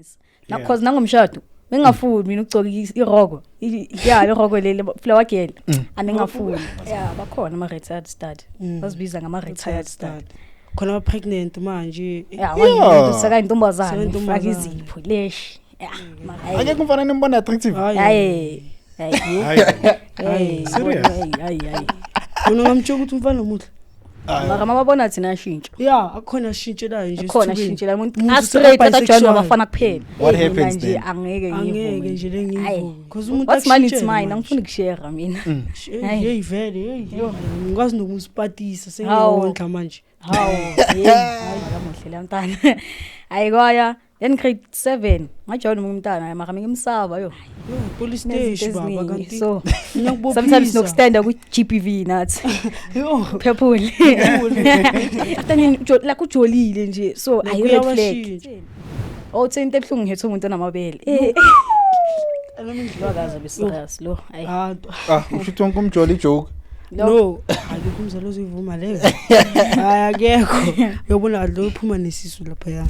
Ngiyahlukanisa. Na cause nangomshado bengingafuni mina ukugcoka iroko. Ya iroko leli flower girl. Angingafuni. Yeah, bakhona ama retired stud. Bazibiza ngama retired stud. Khona aba pregnant manje. Yeah, Yeah. manje sekayintombazane Sekayintombazane. ufaka izipho leshi. Yeah, mara hayi. Akekho umfana nimbona attractive. Hayi. Hayi. Hayi. Hayi. Hayi. Serious? Hayi, hayi, hayi. Mina ngamtshela ukuthi umfana omuhle. Mara mababona thina ashintsha. Yeah, akukhona ashintshelayo nje. Khona esithubeni. ashintshela umuntu Umuntu a straight useba athi join bisexual. abafana kuphela. What Mina happens nje then? angeke Angeke ngivume. nje le Hayi. ngiyivume. Because umuntu What's mine it's akushintshele mine manje. angifuni ukushare mina. Hayi. Hey vele, hey. Ngikwazi nokumusipatisa Hawu. sengiyawondla manje. Hawu, hey, hayi kamuhle la mntana. Hayi kwaya, then grade 7 ngajoyina omunye umntana mara ngimsaba yo. Yo, police Kunezinto station baba eziningi. kanti. So Ngiyakubophisa. sometimes nokustanda ku GBV nathi. Yo. Purple. After nini like ujolile nje. So ayi red flag. Kuyawashintsha. Oh, uthi into ebuhlungu ngihethe umuntu onamabele. Eh. Lo akaze be serious lo. Hayi. Ah, Ah, usho ukuthi wonke umjolo ijoke. Lo no, akekho umzali ozoyivuma leyo. Hayi akekho. Uyabona kahle lo uphuma nesisu lapha.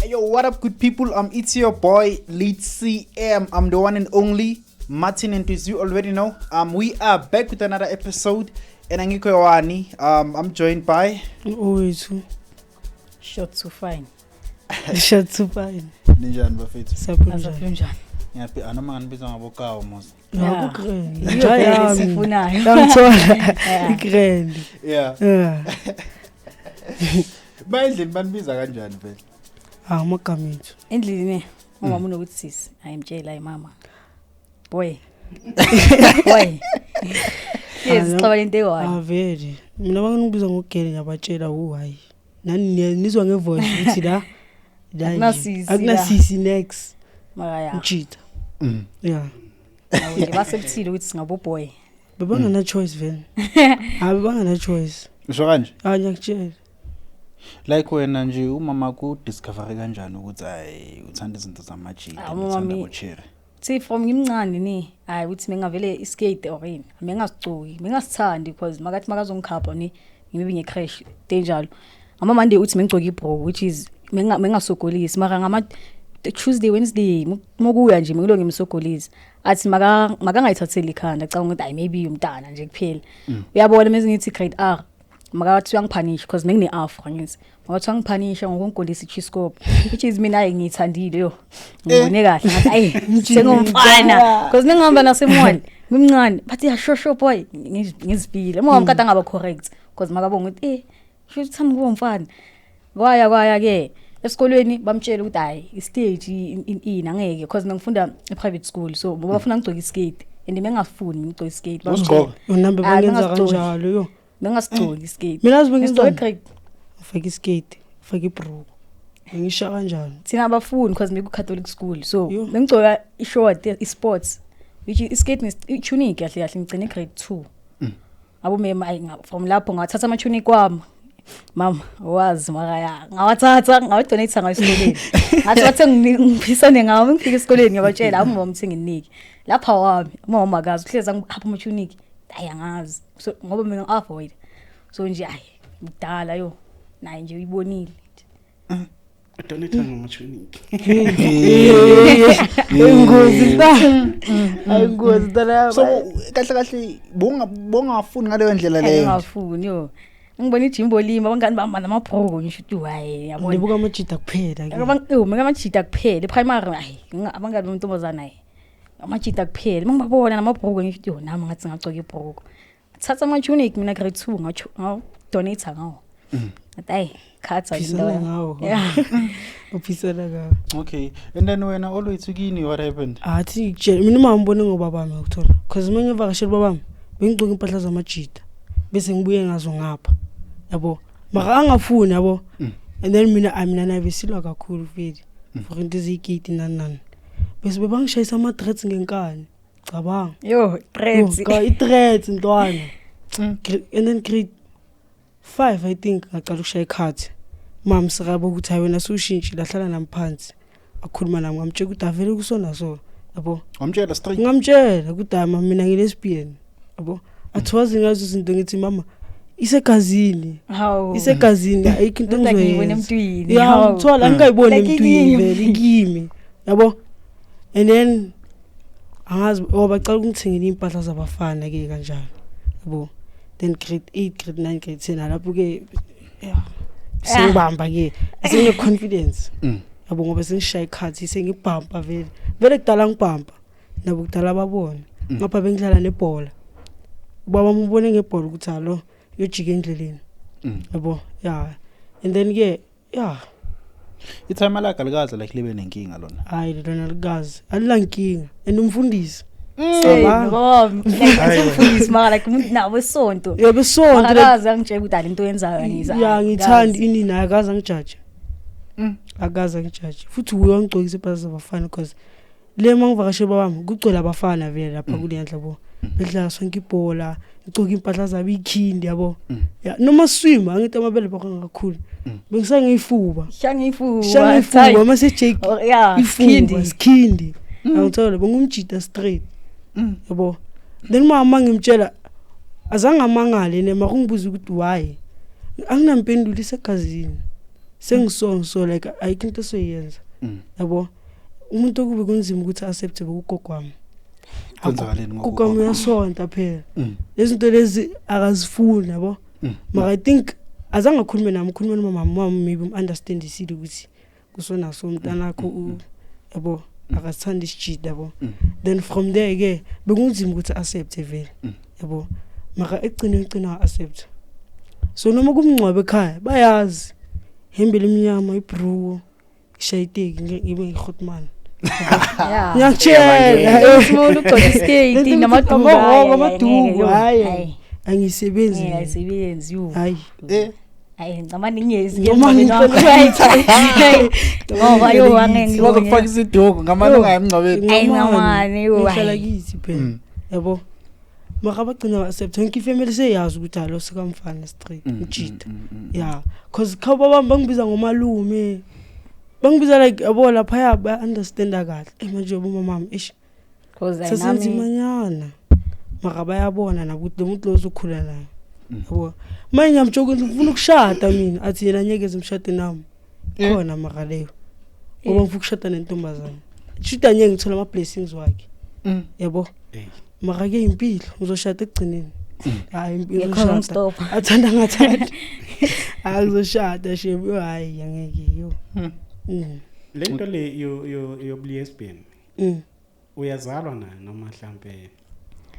Hey, yo, what up, good people? It's your boy, Lead CM. I'm the one and only Martin, and as you already know, we are back with another episode. And angikho yowani. I'm joined by Owethu. shot too fine. Shot super. Ninjani bafethu. Sapho Asaphila njani? Ngiyapi anoma nganibiza ngabokawo mos. Yeah. Grand. Yiyo vele esifunayo. Ngithola Yeah. igrand. Yeah. Yeah. Bayendlini banibiza kanjani vele? Ah, amagama ethu. Endlini umama unokuthi sisi ayimtshela hayi mama. Boy. Boy. Yes, Ah, xaba lento eyi-one. Ah vele. Mina bangibiza ngogele ngiyabatshela u hayi. Nani nizwa ngevoice ukuthi la la nje. Akunasisi la. Akunasisi next. Mara ya. Mjita. Mm. Yeah. Nabo nje basekuthile ukuthi singabo boy. Bebangana choice vele. Ah bebangana choice. Usho kanje? Ah ngiyakutshela. Like wena nje umama ku discover kanjani ukuthi hayi uthanda izinto zamajita, Ah, umama uthanda mi- bocherry. Thi from ngimncane ni hayi ukuthi mengavele iskate or yini mengasigcoki mengasithandi because makathi makazongikhapha ni ngibe nge-crash tenjalo ngama Monday uthi mengigcoka ibro which is mengasogolisi mara ngama Tuesday Wednesday mokuya nje ngilo ngimsogolisi athi maka makangayithatheli ikhanda cabanga ukuthi hayi maybe umntana nje kuphela uyabona mase ngithi grade R makathi uyangiphanish because mengine afro ngithi makathi uyangiphanish ngokungigolisa i-chiscope which is mina hayi ngiyithandile yo ngibone kahle ngathi ayi sengumfana because nengihamba nasemall ngimncane bathi ya sure sure boy ngizifile uma wami kade angaba correct because makabonga ukuthi eh sho uthanda ukuba umfana kwaya kwaya ke esikolweni bamtshela ukuthi hayi istage in angeke because ngifunda e-private school so bafuna ngigcoke iskate and bengafuni ngigcoke iskate Usigqoka? Unambe Ah, bangenza bengasigcoki. kanjalo yo. bengasigcoki iskate Mina yazi bengenzani? Ngisigcoke grade Ufake iskate, ufake ibruku. Ngisha kanjalo. thina abafuni because ngiku-catholic school so Yo. bengigcoka i-short i-sports which is iskate i-tunic kahle kahle ngigcine grade 2 abomema ayi from lapho ngathatha ama-tunic wami mama wazi mara ya ngawathatha ngawadonate ngayo esikoleni ngathi bathe ngiphisane ngawo ngifike esikoleni ngiyabatshela awumama ukuthi nginike lapha wami umama akazi uhlezi angipha ama-tunic hayi angazi so ngoba mina ngi-avoid so nje ayi mdala yo naye nje uyibonile Donate ngama-tunic. Ingozi ta. Ayingozi ta. So kahle kahle bonga bongafuni ngaleyo ndlela leyo. engafuni yo ngibona ijimbo lima abangani bami namabhoko ngisho ukuthi hayi yabona Nibuka amajita kuphela ke. Mina amajita kuphela eprimary hayi abangani bentombazana hayi amajita kuphela mangibabona namabhoko ngisho ukuthi yo nami ngathi ngagcoka ibhoko thatha ama-tunic mina grade 2 ngatsho donate ngawo ngathi hayi khatha Phisana ngawo. yeah Uphisana ngawo. Okay. And then wena always kini what happened? Athi ngikutshela mina uma ngibone ngobabami ukuthola. Because uma ngivakashela babami bengigcoka impahla zamajita bese ngibuye ngazo ngapha. Yabo. Mara angafuni yabo. And then mina ah, mina naye besilwa kakhulu vele. For into eziyigidi nani nani. Bese bebangishayisa ama threats ngenkani. Cabanga. yo threats Yo, ka i-threats ntwana. And then grade 5 I think ngaqala ukushaya ikhathi. Mam sirabo ukuthi hayi wena sushintshile ahlala nami phansi. Akhuluma nami ngamtshela ukuthi avele kusona so. Yabo. Wamtshela straight. Ngamtshela ukuthi hayi mama mina ngilesbian. Yabo, athiwazi ngazo izinto, ngithi mama isegazini. Hawu. Isegazini, ayikho into Not like ngiyibone engizoyenza. emntwini. Ya. Hawu. Ngithola angikayiboni Like emntwini. ikimi. Vele ikimi, yabo. And then angazi oh bacala ukungithengela iy'mpahla zabafana ke kanjalo, yabo. Then grade 8, grade 9, grade 10, lapho ke ya sengibamba ke, sengine-confidence. Yabo, ngoba sengishaya ikhathi, sengibhampa vele vele. Kudala ngibhampa nabo, kudala babona. Ngapha bengidlala nebhola, ubaba mubone ngebhola ukuthi alo yojika endleleni. Yabo, ya, and then ke ya. Itimer lakhe alikaze like libe nenkinga lona? Hayi, lona likazi alilankinga, and umfundisi. Hey, Cabanga. ngoba like umfundisi mara like umuntu nabo esonto. Yebo, isonto. Akakaze angitshela ukuthi alento yenzayo angiza. Ya, ngithanda ini naye, akaze angijaje. Akaze angijaje futhi uye wangigcokisa impahla zabafana, because le uma ngivakashe babami kugcwele abafana vele lapha kule ndlu, yabo, bedlala sonke ibhola, ngigcoke impahla zabo, ikhindi, yabo. Ya, noma swima angithi amabele bakho kakhulu. Bengisangiyifuba. Shangifuba. Shangiyifuba mase Jake. Oh, yeah, ifuba. Skhindi. Skhindi, angithola bengumjida straight. Yabo, then mama ngimtshela azange amangale ne, mara ungibuza ukuthi why, anginampendulo, isegazini, sengiso so like ayikho into esoyenza. Yabo, umuntu okube kunzima ukuthi accept bekugogo wami. Kwenzakaleni Gogo wami ngogogo? uyasonta phela. Lezi zinto lezi akazifuni, yabo. Mara I think azange akhulume nami, ukhulume nomama wami, maybe um-understandisile ukuthi kusonaso umntanakho yabo, akasithandi isijida, yabo. Then from there ke bekunzima ukuthi accept vele. Yabo, mara ekugcineni ugcina wa-accept. So noma kumngcwabo ekhaya bayazi hembe lemnyama, ibhruko, ishayiteki, ngibe ngihotman. Yeah. Ngiyakutshela. Small ugcoke iskate Lento namaduku. amahhoko, amaduku, hhayi, angiyisebenzi Ngeke mina. ayisebenzi yo. Hayi. Hayi, ngicabanga ngingezi. Noma Ngoba yo angeke. Waze kufaka isiduku ngamane Yo. ungayi emngcwabeni. Ayi, ngamane, yo, ngihlala hayi. kithi phela. Yabo, mara bagcina ba-accept, yonke ifamily seyazi ukuthi alo sekamfana straight. Ujida. Ya, cause khabo bami bangibiza ngomalume, bangibiza like, yabo, laphaya ba-understanda kahle. Manje bomamami ish Because nami sesenzimanyana, mara bayabona nabo ukuthi lo muntu lo uzokhula naye. Yabo, manje ngiyamtsho ukuthi ngifuna ukushada mina, athi yena ngeke ngimshade nami. Khona mara leyo ngoba ngifuna ukushada nentombazane, shuda ngeke ngithola ama-blessings wakhe. Yabo. Mara ke impilo ngizoshada ekugcineni, hayi, impilo ngekho ngizoshada. ngistop. Athanda ngathanda, hayi, ngizoshada shem, yo, hayi, angeke yo. Le nto le yobu-lesbian uyazalwa nayo noma mhlambe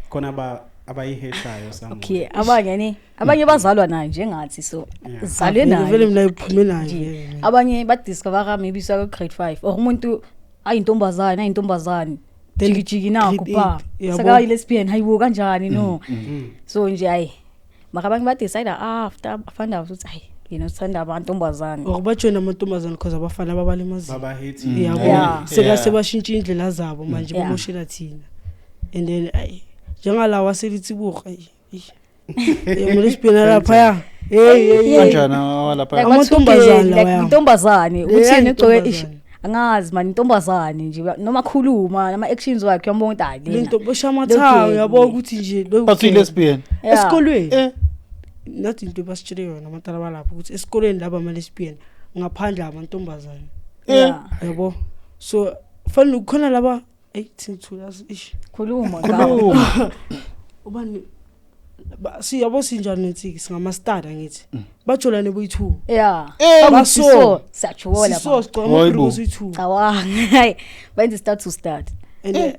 khona abayiheshayo somewhere? Okay, abanye ne abanye bazalwa nayo njengathi, so zalwe Vele nayo. mina iphume nayo Nje. vele. Abanye badiscovera maybe saka grade 5 or umuntu ayintombazane Then jiki jiki nakho grade pa eight, yabo. saka lesbian, hayibo, kanjani, no. So nje hayi, mara abanye badecide after find out ukuthi hayi, yena uthanda amantombazane. Or bajoyina amantombazane cause abafana babalimazile. Babahethi. Yabo. Seka sebashintsha indlela zabo manje. Bamoshela thina, and then ayi, njengalawa selitsibuga molesbian laphaya, hey hey hey. Kanjani awalapha? Like Amantombazane like lawaya. intombazane Leya uthini ugcoke ish intombazane. angazi man, intombazane nje noma khuluma nama actions wakhe uyambona ukuthi hayi lena. Lento boshamathayo. Lo Yabo, gay. ukuthi nje lo But uyi-lesbian? Yeah. Esikolweni. Nathi into basitshele yona abantwana balapho ukuthi esikolweni laba ama-lesbian, ngaphandle amantombazane. Yabo, so fanele kukhona laba, eyi, thina ish. Khuluma ngabo. Khuluma. Ubani siyabo sinjani nensiki, singamastada ngithi bajolane boyi-two. Bakuthi Baso. so siyajola. Siso sigcoka Hayibo. amabhruku siyi-two. Cabanga, hayi, benza start to start. And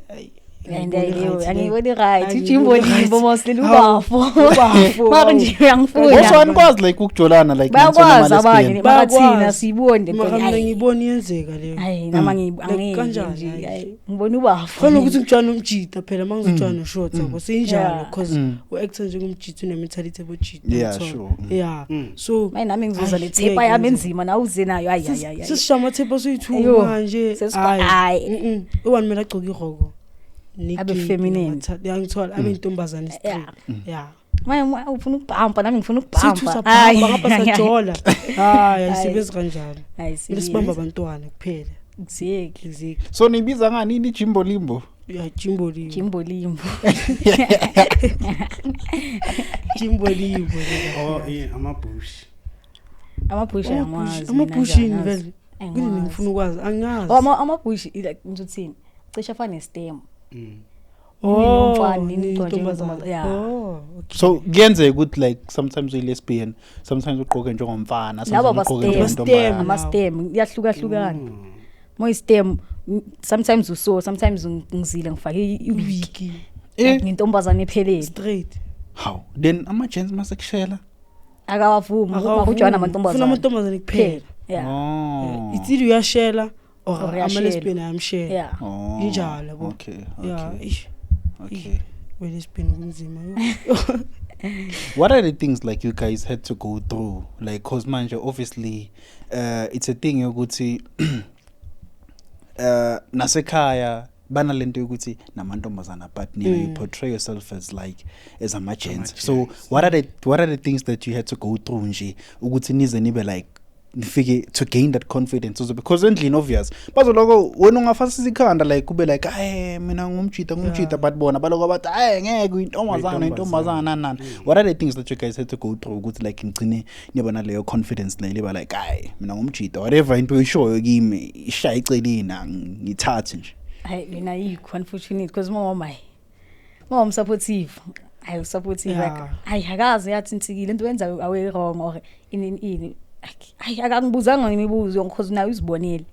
and angiyiboni right leyo. angiyiboni right. Angiyiboni Ijimbo right. limbo mos Hawu, lubafo. ubafo, Mara hawu. nje uyangifuna. Also anikwazi like ukujolana like Bayakwazi nithole abanye ama-lesbian? mara thina Bayakwazi. siyiboni lento. Mara mina Hayi. ngiyibona iyenzeka leyo. Hayi, nama Like, angeke kanjani, nje hayi. hayi, ngibona ubafo. Fanele ukuthi ngijwane umjida phela, uma ngizojwana noshort, yabo, seyinjalo. Cause u-actor njengomjida une-mentality ebojida. Yeah, uyathola? sure. Yeah, so Maye nami ngizoza Hayi, le tape ngeke yami nje. enzima nawe uze nayo, hayi hayi hayi. Sesisha amathephu asuyi-two Ayo, manje. hayi. Uwani kumele agcoke iroko. Abe feminine. Yangithola, abe intombazane straight, ya. Maye ufuna ukubhampa nami ngifuna Sithi ukubhampa. usabhampa ngapha sajola, hayi, ayisebenzi kanjalo. Hayi. Kumele sibambe abantwana kuphela. Exactly. Exactly. So niyibiza ngani ini ijimbo limbo? Ya, jimbolimbo. Jimbolimbo. Jimbolimbo. Oh, amabush. Amabhushi angiwazi. Amabhushi yini vele? Kuyini ngifuna ukwazi, angazi. Oh, amabhushi like ngizothini, cishe afane nestem. Oh, Umfana, intombazana. Yeah. Oh, okay. So kuyenzeka ukuthi like sometimes uyi lesbian, sometimes ugqoke njengomfana, Labo sometimes ugqoke abastem. njengentombazana. Ama-stem iyahlukahlukana. Moyi-stem sometimes uso, sometimes ngizile ngifake i-wig. Wiki. Eh? Ngintombazane ephelele. Straight. How then ama-gents masekushela? Akawavumi makujwana Ufuna amantombazane. amantombazane kuphela. Yeah. Oh. It's either uyashela or Or uyashela. ama-lesbian ayamshela. Yeah. Oh. Injalo yabo. Okay, Yeah, okay. ish. Okay. We-lesbian kunzima yo. What are the things like you guys had to go through? Like, cause manje obviously it's a thing yokuthi nasekhaya banalento yokuthi namantombazana, but nina you portray yourself as like as ama-gents. So what are the things that you had to go through nje ukuthi nize nibe like nifike to gain that confidence also, because endlini obvious bazoloko wena ungafasisa ikhanda like kube like hey mina ngumjita ngumjita, but bona baloko bathi hey ngeke uyintombazana intombazana nani. What are the things that you guys had to go through ukuthi like ngigcine niba naleyo confidence leyo liba like hayi mina ngumjita, whatever into oyishoyo kimi ishaya iceleni ngithathe nje? Hayi mina yikho unfortunate because mama mama supportive. Ayi supportive like hayi akaze yathi insikile into wenza awe wrong or ini hayi akangibuzanga imibuzo because nayo uzibonele.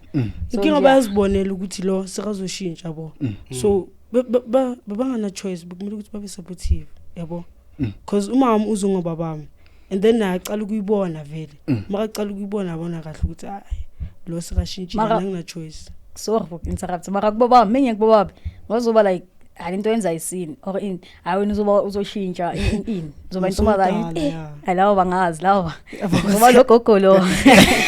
Inkinga bayazibonela ukuthi lo sekazoshintsha yabo. So bebangana choice, bekumele ukuthi babe supportive yabo. Because umama uzongobabami and then naye aqala ukuyibona vele. Makaqala ukuyibona abona kahle ukuthi hayi lo sekashintshile angina choice. Sorry for interrupt. Mara kubaba mina ngikubaba bazoba like into yenza isini or in hayi wena uzoba uzoshintsha in uzoba intombazane. Hayi labo bangazi labo ngoba lo gogo lo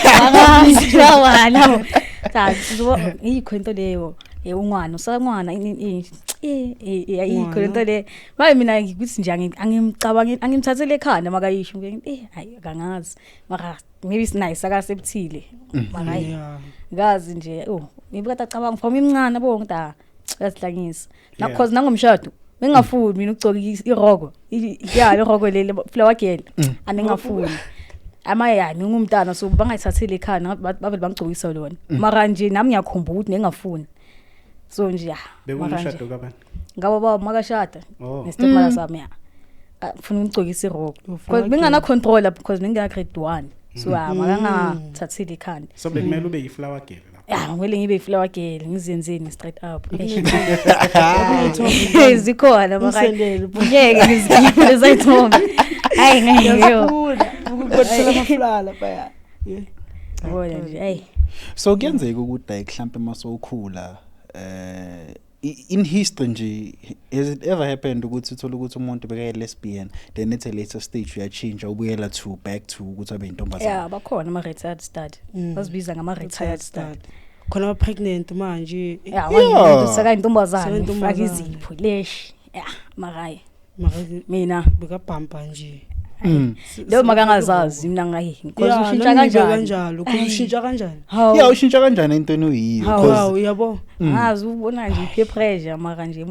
bangazi labo labo cha uzoba yikho into leyo ungwana usangwana ini ayikho lento le manje mina ngikuthi nje angimcabangi angimthathele ekhanda makayisho ngithi hayi akangazi mara maybe it's nice akasebthile mara hayi ngazi nje oh maybe kade acabanga from imncane yabo ngithi yazihlangisa na cause nangomshado bengafuni mina ukugcoka iroko ya iroko leli flower girl anengafuni amayani ngumntana so bangayithathele ekhanda bavele bangigcokisa lona mara nje nami ngiyakhumbula ukuthi nengafuni so nje bekumshado kabani ngabo baba makashada nestepmother sami ya ngifuna ukugcokisa iroko because bengana control because bengina grade 1 so makangathathile ekhanda so bekumele ube yi-flower girl. Ya ngimele ngibe i-flower girl ngizenzeni straight up. Zikhona mara ngeke ngizikhiphele lezayithombe. Hayi ngeke ukubotshela amaflala lapha. Yabona nje hey. So kuyenzeka ukuthi like mhlambe masowukhula in history nje has it ever happened ukuthi uthola ukuthi umuntu bekayi lesbian then at a later stage uyachinja ubuyela to back to ukuthi abe intombazana? Yeah, bakhona ama retired stud. Bazibiza ngama retired stud. Khona ba pregnant manje. Yeah, manje saka intombazana ufaka izipho lesh. Yeah, mara mina bekabhampa nje. Lo makangazazi mina ngayi because ushintsha kanjani kanjalo ushintsha kanjani? Yeah, ushintsha kanjani into enoyiyo because uyabo ngazi ubona nje peer pressure mara nje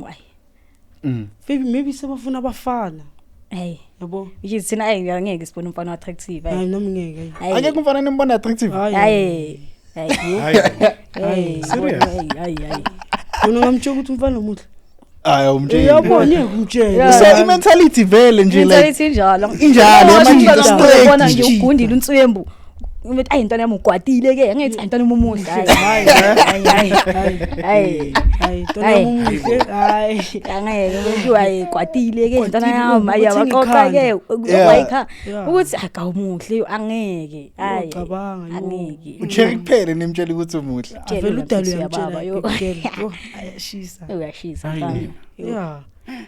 ayi maybe sebafuna abafana hey yabo which is thina ayi ngeke sibone umfana attractive hayi nami ngeke akekho umfana nimbona attractive hayi hayi hayi serious hayi hayi wena ngamtshela ukuthi umfana omuhle. Hayi umtshela. Yabo ngeke umtshele. So i mentality vele nje like mentality injalo. Injalo manje straight. Ubona nje ugundile unswembu. Uthi ayi intwana yami ugwadile ke ngithi intwana umuhle. Hayi hayi hayi. Hayi intwana umuhle. Hayi angeke umuntu ayigwadile ke intwana yami ayabaqoqa ke wayikha ukuthi akawumuhle angeke. Hayi ucabanga angeke. Ucherry kuphela nimtshela ukuthi umuhle. Avela udalo uyamtshela. Yo ayashisa. Uyashisa mfana. Yeah.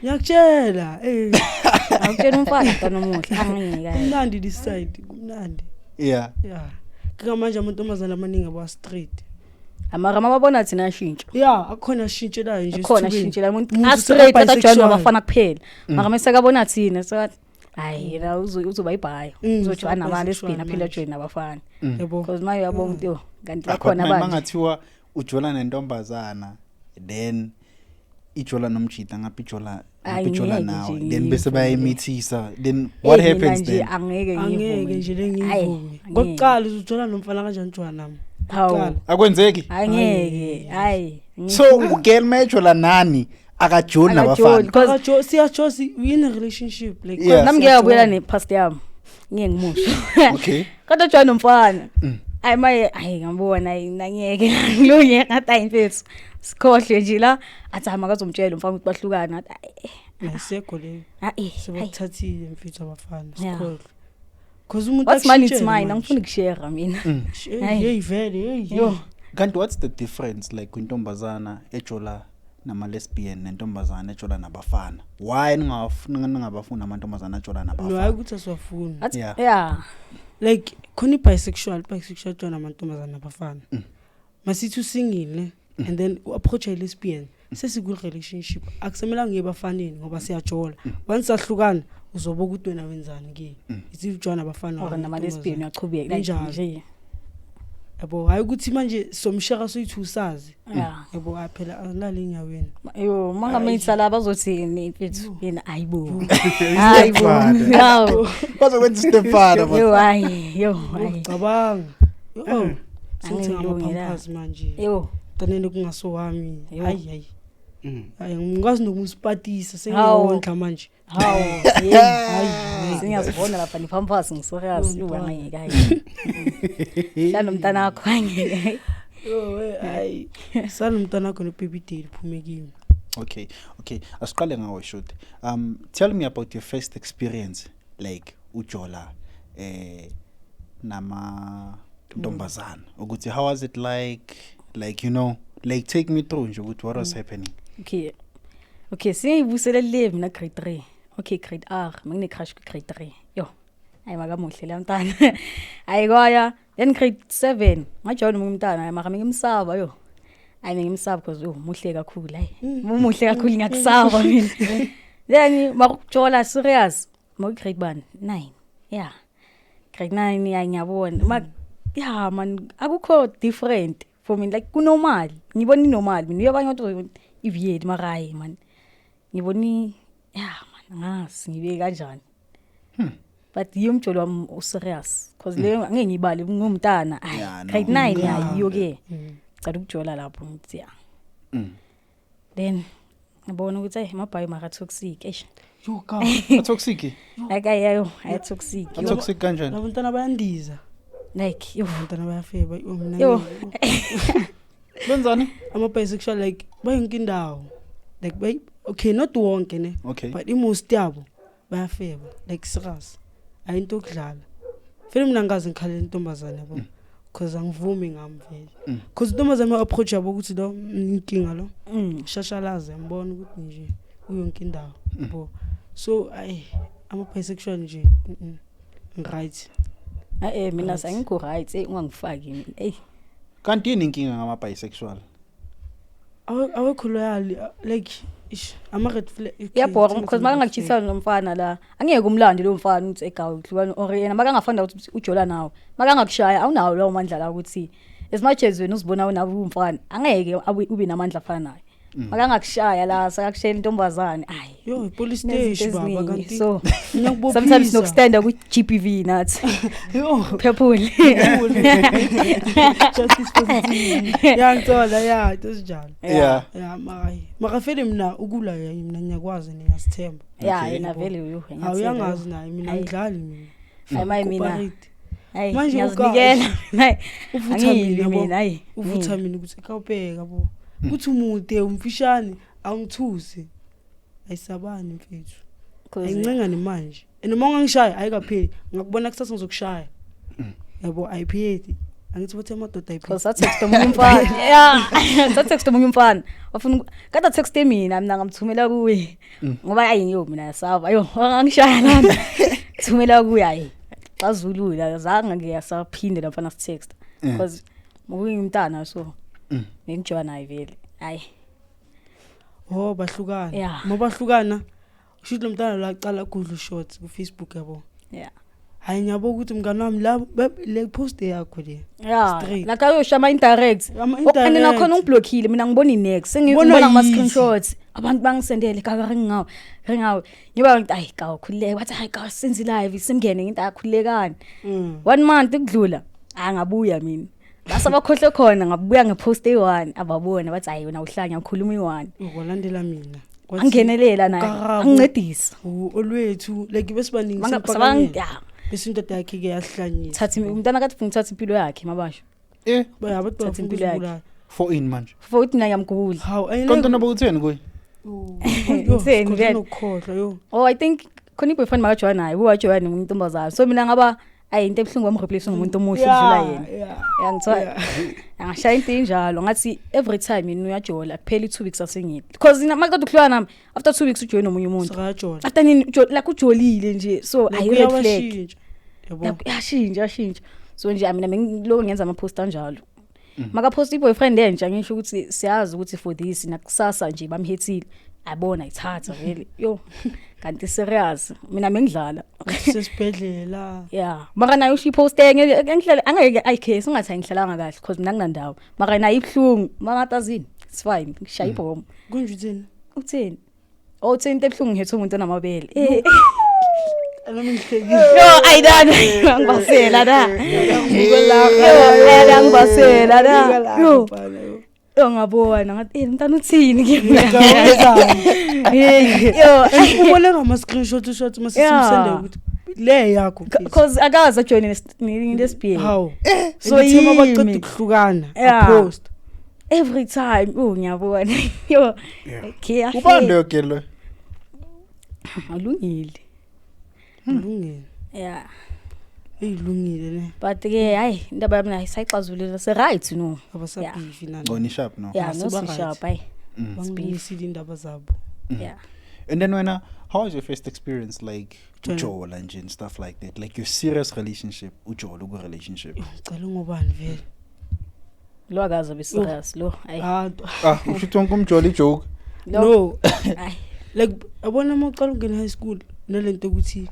Ngiyakutshela eh akutshela umfana intwana omuhle angeke. Kumnandi this side kumnandi. Yeah. Yeah. Manje amantombazana amaningi aba straight. Amara mababona thina ashintsha. Yeah, akhona ashintshelayo nje. Akhona ashintshela umuntu a straight atajwayele abafana kuphela. Mara mesekabona thina so hayi yena uzoba ibhayo. Uzojwana nabantu lesbian aphila join nabafana. Yebo. Because maye uyabona ukuthi kanti bakhona abanje. Mangathiwa ujola nentombazana then Ijola nomjita ngapha, ijola Ayi, ngapha, ijola ngeke nawe, nje then bese ngiyivume. bayayimithisa, then what Eh, mina happens nje then? Angeke Angeke ngiyivume. nje le Ayi, ngiyivume. angeke. Kokuqala uzothola nomfana kanjani jwa nami? Hawu. Kuqala. Akwenzeki. Angeke, hayi. So ugirl mayejola nani akajoli nabafana? Because Akajo siyajosi, we in a relationship like. Yeah. nami ngeke ngabuyela ne-past yami, ngeke ngimusho. Kodwa jwa nomfana, hayi maye, hayi ngambona, hayi nangeke ngilunye, ngathi hayi mfethu sikhohle nje la, athi hayi makazomtshela umfana ukuthi bahlukane, ngathi hayi. Nayisekho leyo. Hayi, hayi. Sebakuthathile mfethu abafana. Yeah. Sikhohle cause umuntu What's mine, it's akushintshele mine. manje. Angifuni ukushare mina. Hayi. Hey vele, hey. Yo. Kanti what's the difference like kwintombazana ejola nama-lesbian nentombazana ejola nabafana? Why ningabafuni amantombazana ajola No, hayi nabafana? ukuthi asiwafuni. Athi Yeah. yeah. Like khona i-bisexual, bisexual jwa namantombazana nabafana. Masithi usingile ne, and then u-approach i-lesbian, sesiku-relationship, akusemelanga uye ebafaneni ngoba siyajola. Once sahlukana uzoba ukuthi wena wenzani ke, it's if ujwa nabafana Or nama-lesbian uyachubeka like Injalo. nje. Yabo, hayi ukuthi manje somshaka soyithi usazi. Yeah. Yabo, hayi phela alale enyaweni. Yo, mangamithisa la bazothini mfethu yena? Ayibo, hayibo. Stepfather. Hawu. Bazokwenza istepfather. Yo, hayi, yo, hayi. Cabanga, yo, sengithenga Angilungi la. ama-pampers manje. Yo. Tanele kungasowami. Yo. Hayi hayi. Hayi, ngikwazi nokumsipatisa. Hawu. Sengiyawondla manje. Hawu. Hayi. Singiyazibona lapha ni-pampers, ngiserious. Yo, yo, mntwana. angeke, hayi, hlala nomntana wakho, angeke. Yo, we, hayi sala umntwana wakho no-baby daddy, phume kimi. Okay, asiqale ngawe shoot. Tell me about your first experience like ujola nama ntombazana, ukuthi how was it like, like take me through nje ukuthi what was happening. Okay, singiyibusele le mina grade 3, okay, grade R, mangine-crush ku-grade 3. Yo, hayi makamuhle leya mntana, hayi kwaya. Then grade 7 ngajoyina omunye umntana, hayi mara mengimsaba, yo, hayi mengimsaba because yo muhle kakhulu, hayi muhle kakhulu, ngiyakusaba mina. Then makujola serious maku-grade bani, 9, yeah, grade 9, hayi ngiyabona ma, yeah man, akukho different for me, like kunormal, ngibona inormal mina. Uyabanye abantu i-weird, mara hayi man, ngibona, yeah man, angazi ngibe kanjani, but yiyo umjolo wami userious because leyo angeke ngiyibale ngumntana. Yeah, no. Grade 9, yeah, yiyo ke cala ukujola lapho, ngithi ya. Then ngibona ukuthi hey, mabhayi mara toxic, eish. Yo ka. Toxic? Like ayo ayo toxic, yo. Toxic kanjani? Labantwana bayandiza. Like yo. Abantwana bayafeba, yo, mina Yo. Benzani? Ama-bisexual like bayonke indawo, like bay okay, not wonke ne, but i-most yabo bayafeba, like serious, ayinto yokudlala vele. Mina ngikaze ngikhalela intombazane, yabo, cause angivumi ngami vele, cause intombazane ma-approach yabo ukuthi lo inkinga lo shashalaze ngibona ukuthi nje uyonke indawo, yabo. So ayi, ama-bisexual nje, right. Eh, mina Right. angikho right, eh, ungangifaki mina, ey. Kanti yini inkinga ngama bisexual? Awekho loyal, like ish, ama-red flag, okay, Iyabhora singathi because ama-red makangachithana nomfana la, angeke umlande lo mfana uthi egawu hlukana, or yena makangafanda ukuthi ujola nawe, makangakushaya awunawo lawo mandla la, ukuthi as much as wena uzibona unawo umfana, angeke ube namandla afana naye. Makangakushaya la, sakakushayela intombazane, ayi. Yo, i-police kunezinto station baba. eziningi. Kanti So ngiyakubophisa. sometimes nokustanda ku-GBV nathi. Yo. Purple. Justice for the ya, ngithola ya, into ezinjalo. Yeah. Ya, mara mara vele mina ukula ya, mina ngiyakwazi, ngiyazithemba. Ya. Okay. Yena vele yo. Hawu, uyangazi naye, mina Hayi. angidlali mina. Hayi maye mina. Cooperate. Hayi. Manje Ngiyazinikela, hayi. Uvutha Angiyilwi mina yabo. mina, hayi. Uvutha mina ukuthi ekhawubheka bo, kuthi umude umfishane awungithusi, ayisabani mfethu. Ayincengane manje, and uma ungangishaya ayikapheli, ngakubona kusasa ngizokushaya, yabo, ayipheli, angithi bathe amadoda ayipheli. Because satext omunye umfana, yeah, satext omunye umfana wafuna kade atexte mina, mina ngamthumela kuye ngoba ayi yo, mina yasaba yo, angishaya lana, thumela kuye, ayi xazulula, zange ngiyasaphinde la mfana sitext because nguyimntana, so bengijola naye vele, ayi. Oh, bahlukana. Yeah. Uma bahlukana usho lo mntana lo aqala gudla shots ku Facebook, yabo. Yeah. Hayi, ngiyabo ukuthi mngani wami la le post yakho le. Yeah. Straight. Like ayosho ama-indirect. Ama-indirect. And nakhona ungiblockile, mina ngibona i-next. Ubona Sengibona yizi. ngama-screenshots. Abantu bangisendele kaka ringawe. Ringawe. Ngiba ngithi ayi kawu khululeka. Bathi hayi kawu senze live simngene, ngithi akhululekani. One month kudlula. Angabuya mina. Base bakhohle khona, ngabuya ngepost eyi-one, ababona bathi hayi wena uhlanya ukhuluma i-one. Ukwalandela mina. Kwathi Angenelela naye. uKarabo, Angincedisa. Olwethu like besibaningi Manga sempakanyela. yeah. Bese indoda yakhe ke yahlanyisa. Thatha umntana kathi ngithatha impilo yakhe mabasho. Baya abantu Thatha bafuna impilo yakhe. ukuzibulala. For in manje. For uthi mina ngiyamgula. Hawu, Konke noba utheni kuye? Utheni vele? Nokukhohlwa yo. Oh, I think khona i-boyfriend makajoya naye, uwajoya nomuntombazane. So mina ngaba ayi into ebuhlungu bamreplace ngumuntu omuhle ukudlula yena. Yangithola. Angashaya into enjalo ngathi every time yena uyajola kuphela i2 weeks asengile. Because mina makade ukuhlwa nami after 2 weeks ujoyina nomunye umuntu. Sikajola. After nini like ujolile nje, so ayi red flag. Uyawashintsha. Yabo. Like uyashintsha yashintsha. So nje mina bengiloko ngenza ama post anjalo. Maka post i-boyfriend entsha ngisho ukuthi siyazi ukuthi for this nakusasa nje bamhethile. Abona ithatha vele. Yo kanti serious mina bengidlala. Sesibhedlela. Yeah, mara nayo usho ipost enye engihlala angeke ayicase ungathi angihlalanga kahle because mina nginandawo. Mara nayo ibhlungu mangatazini. It's fine. Ngishaya ibhomu. Kunje utheni? Utheni? Oh, utheni into ebhlungu ngihethe umuntu onamabele. Eh. Nami ngihlekile. Yo ayidana ngibasela da. Yo ayidana ngibasela da. Yo. Yo ngabona ngathi eh mntana uthini kimi? Eh yo. Ubone ngama screenshot shot mase simsende ukuthi le yakho. Because akaze ajoin ne-lesbian. Hawu. So So yimi abaqeda yimi. ukuhlukana Yeah. post. Every time oh ngiyabona. Yo. Okay. Ubani leyo girl lo? Alungile. Lungile. Yeah. Eyilungile ne. But ke hayi indaba yami nayo sayixazulula se right no. Abasabifi nani. Ngoni sharp no. Yeah, no Seba si sharp hayi. Bangimisile indaba zabo. Yeah. And then when how was your first experience like Jola. ujola nje and stuff like that? Like your serious relationship, ujola uku relationship. Ngicela ngobani vele? Lo akaze be serious lo. Hayi. Ah Ah, usho ukuthi wonke umjola ijoke. Lo. no. Hayi. Like yabona uma uqala ukungena high school nalento ukuthi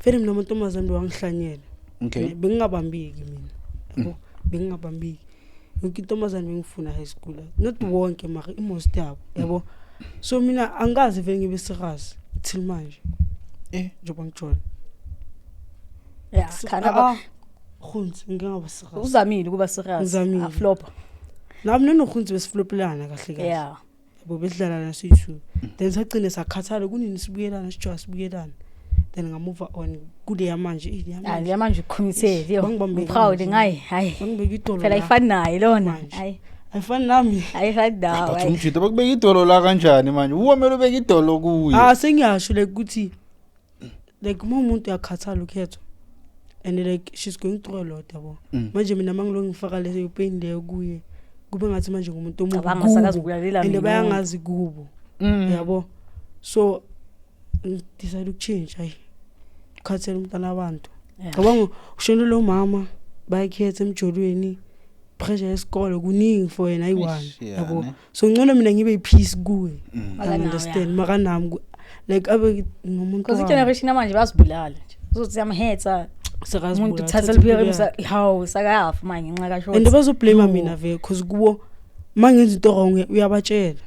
vele mina amantombazane bewangihlanyela. Okay. Bengingabambiki mina. Yabo, bengingabambiki. Yonke intombazane bengifuna high school. Not wonke mara imost yabo, yabo. So mina angikaze vele ngibe serious till manje. Njengoba ngijola. Yeah, khana ba Khunzi ngingaba serious. uzamile ukuba serious. Ngizamile. Aflop. Nami nonokhunzi besiflopelana kahle kahle. Yeah. Yabo besidlala nasiyi-two. Then sagcine sakhathala kunini sibuyelana sijola sibuyelana. Then ngamuva on kuleya manje eh leya Hayi manje. liyamanje ucommitted yo. Bangibambe Proud kanje. ngayi. Hayi. Bangibeka idolo. Phela la. ayifani naye lona. Manje. Hayi. Ayifani nami. Ayifani nawe. But umjito bakubeka idolo la kanjani manje? Uwomele ubeka idolo kuye. Ah sengiyasho like ukuthi like uma umuntu uyakhathala ukhetho and like she's going through a lot yabo. Manje mina mangilo ngifaka leyo pain leyo kuye kube ngathi manje ngumuntu omubi. Cabanga kubo. sakazibulalela And mina. bayangazi kubo. Yabo. So ngidecide ukuchange hayi. Khathele umntana abantu. Yeah. Cabanga ushonele umama bayakhetha emjolweni pressure yesikole kuningi for yena ayi-one Eish, yeah, yabo ne. so ngcono mina ngibe yi-peace kuye. Maka nawe, Understand yeah. maka nami like abe ngumuntu Because wami. i-generation yamanje bayazibulala nje. Uzothi yamhetha Sekazibulala, umuntu uthatha thatha liphika impilo yakhe. hawu sakayafa manje ngenxa ka And short. bazoblame No. mina vele cause kubo mangenza into wrong uyabatshela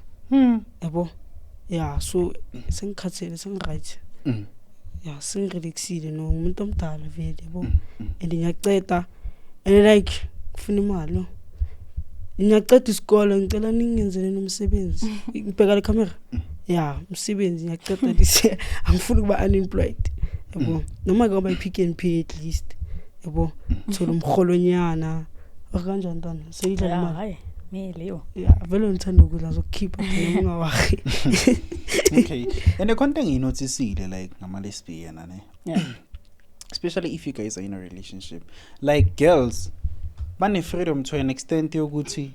yabo. Yeah, so sengikhathele sengiright. Yeah, sengirelaxile no ngumuntu omdala vele yabo. And ngiyaceda and like kufuna imali no. Ngiyaceda isikole ngicela ningenzele nomsebenzi. Ngibheka le camera. Yeah, umsebenzi ngiyaceda this year. Angifuni ukuba unemployed. Yabo. Noma ke ba Pick n Pay at least. Yabo. Thola umholonyana. Kanjani ntwana? Seyidla Yeah, imali. hayi. Mele yo. Yeah, vele ngithanda ukudla zokukhipha noma ungawahi. Okay. And the content nginoticile like ngama lesbian ne. Yeah. Especially if you guys are in a relationship. Like girls bane freedom to an extent yokuthi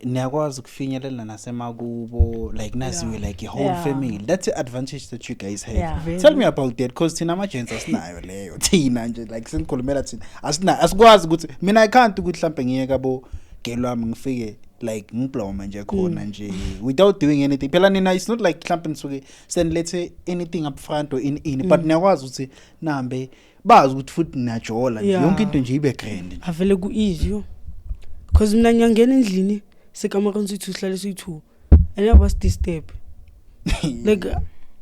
niyakwazi ukufinyelela nasemakubo like naziwe like a whole family. That's the advantage that you guys have. Yeah. Vele. Tell me about that because thina ama-gents asinayo leyo thina nje like senikhulumela thina asinayo asikwazi ukuthi mina I can't ukuthi mhlambe ngiye kabo girl wami ngifike Like ngiblome nje khona nje without doing anything. Phela nina it's not like mhlawumbe nisuke senilethe anything up front or in but niyakwazi ukuthi nambe bazi ukuthi futhi niyajola nje, yonke into nje ibe grand nje. Avele ku-easy yo, cause mina ngiyangena endlini sekamareni siyi-two, sihlale siyi-two and yaba-sidisturb like.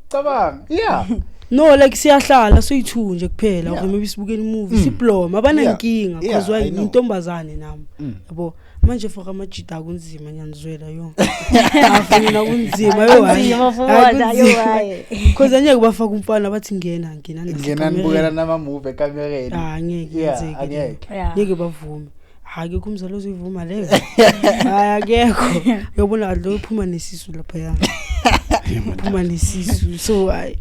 Cabanga, yeah. No, like siyahlala soyi-two nje kuphela, or maybe sibukele imovie, siblome, abanankinga, cause I why? know. Intombazane nami, yabo. Manje for amajita akunzima, ngiyanizwela yo, afuna kunzima yo, hayi. Kunzima for Hayi, bona, yo, kunzima. hayi. Cause angeke bafake umfana bathi ngena ngena. Ngena nibukela nama-movie ekamereni. Ah, angeke yenzeke leyo. Angeke. Ngeke bavume, akekho umzali ozoyivuma leyo, hayi, akekho. Uyobona kahle uphuma nesisu laphaya, uphuma nesisu. So hayi,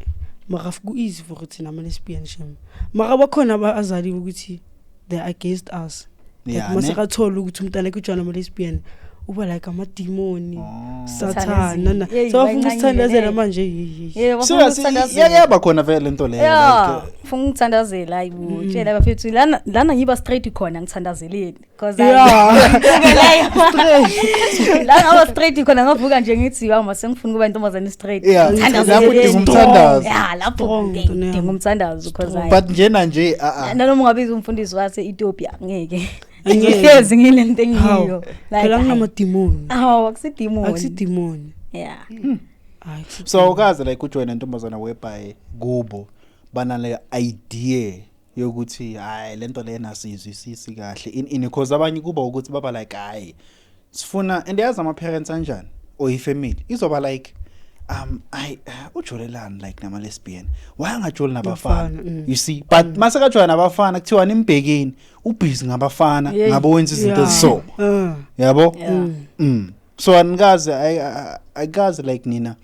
mara ku-easy for thina ama-lesbian, shem. Mara bakhona abazali ukuthi they're against us, like masekathola ukuthi umntana akhe ujwana ama-lesbian, uba like amadimoni, Oh. sathana nana. Yeyi, Sebafuna bancanyile, ukusithandazela hey. manje, hey, hey. Yeah, bafuna Serious, ukuthandazela. iyaba khona vele lento leyo, Yeah, like, ufuna ukuthandazela, hayi bo, tshela bafethu lana lana ngiba straight khona ngithandazeleni because la ngaba straight khona, ngavuka nje ngithi hamba, sengifuna ukuba intombazane straight. Yeah, lapho udinga umthandazo. Yeah, lapho Strong, ntwana yami. dinga umthandazo because hayi. But njena nje a Nanoma ungabiza umfundisi wase Ethiopia, ngeke. Angeke. Ngihlezi ngilento engiyo. Hawu, phela kunamadimoni. Hawu, akusidimoni. Akusidimoni. Yeah. Hayi, akusidimoni. So awukaze like ujoyina intombazana whereby kubo banale idea yokuthi hayi, lento lena siyizwisisi kahle in because abanye kuba ukuthi baba like hayi, sifuna, and yazi ama parents anjani or ifamily izoba like ayi, ujolelani like nama lesbian, why angajoli nabafana? Nabafana. You see, but mase kajola nabafana kuthiwa nimbhekeni, ubusy ngabafana, ngabo wenza izinto eziso, Ah. yabo. Yeah. So anikaze ayikaze like nina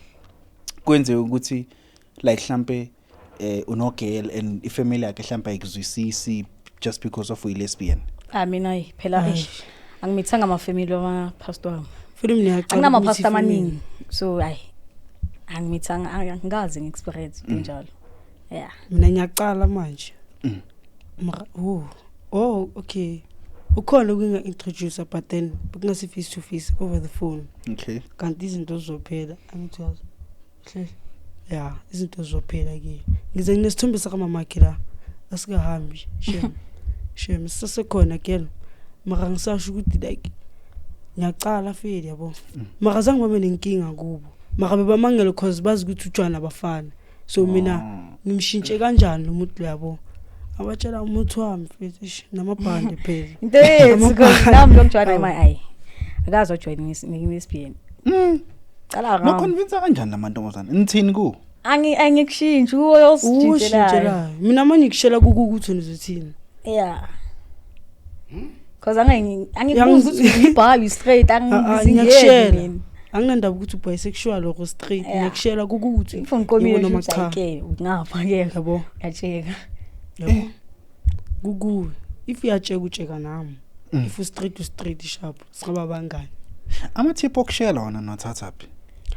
kwenzeke ukuthi like mhlambe unogirl and ifamily yakhe mhlambe ayikuzwisisi just because of uyi lesbian? Ah, mina hayi phela, Hayi. eish, angimithanga amafamily wama-pastor wami. Futhi mina ngiyacala Anginama-pastor ukuthi ifamily- amaningi, so hayi, angimithanga, angikaze ngi-experience into enjalo, yeah. Mina ngiyacala manje. Mara oh, okay, ukhona ukunga-introduce, but then bekungasi face to face, over the phone. Kanti izinto zizophela, angithi yazi hle, ya, izinto zizophela ke. Ngize nginesithombe sakamamakhe la, asikahambi, shem shem, sisasekhona kelo. Mara ngisasho ukuthi like ngiyacala feli, yabo. Mara zange babe nenkinga kubo, mara bebamangele cause bazi ukuthi utshwana abafana, so mina ngimshintshe kanjani lo muntu lo, yabo? Abatshela umuthi wami mfethu, eish, namabhande phela. Into yethu, 'cause nami lokujwayela Awu. imali, ayi, akazi wajoyina ne-lesbian. Cala No ngami. convince kanjani lamantombazana, nithini ku? Angikushintshi, uwo osishintshelayo. Ushintshelayo. Mina manje ngikushela kuku ukuthi wena uzothini. Yeah, cause angikubuzi ukuthi ngibhayi straight. Ah, ah, Angizingeni ngiyakushela. mina. Anginandaba ukuthi ubisexual or straight. Ngiyakushela kukuthi If ngiqomile yebo nje noma ukuthi cha. ayike, ngapha ke Yabo. ngiyatsheka. Yabo, kukuwe. If uyatsheka, utsheka nami. If u-straight, u-straight, sharp, singaba bangani. Amathiphu okushela wona niwathathaphi?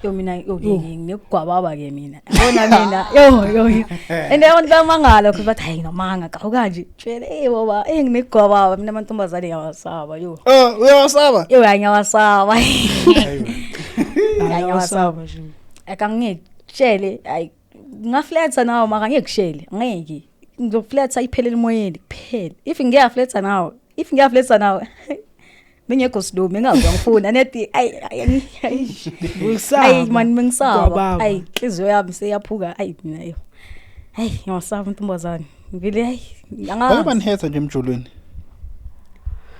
Yo, mina yo, Yo. nginekugwababa ke mina, yabona mina, yo yo yo. And abantu bayamangala ukuthi bathi hayi, namanga kawukanje tshele, eh baba, eh, nginekugwababa mina, amantombazane ngiyawasaba yo. Oh, uyawasaba? Yo, hayi, ngiyawasaba. Hayi, Hayi, awasaba nje. Akangeke hayi, ngafletha nawe, mara ngeke kushele, ngeke ngizofletha iphelele emoyeni kuphela. If ngiyafletha nawe, if ngiyafletha nawe bengekho slow, bengazi ngifuna nethi ayi ayi ayi. Ukusaba. Ayi man, bengisaba. Gwababa. Ayi, inhliziyo yami seyaphuka, ayi mina yo, hayi, ngiyawasaba intombazane ngivele, hayi. Bake Angazi. banihetha nje emjolweni?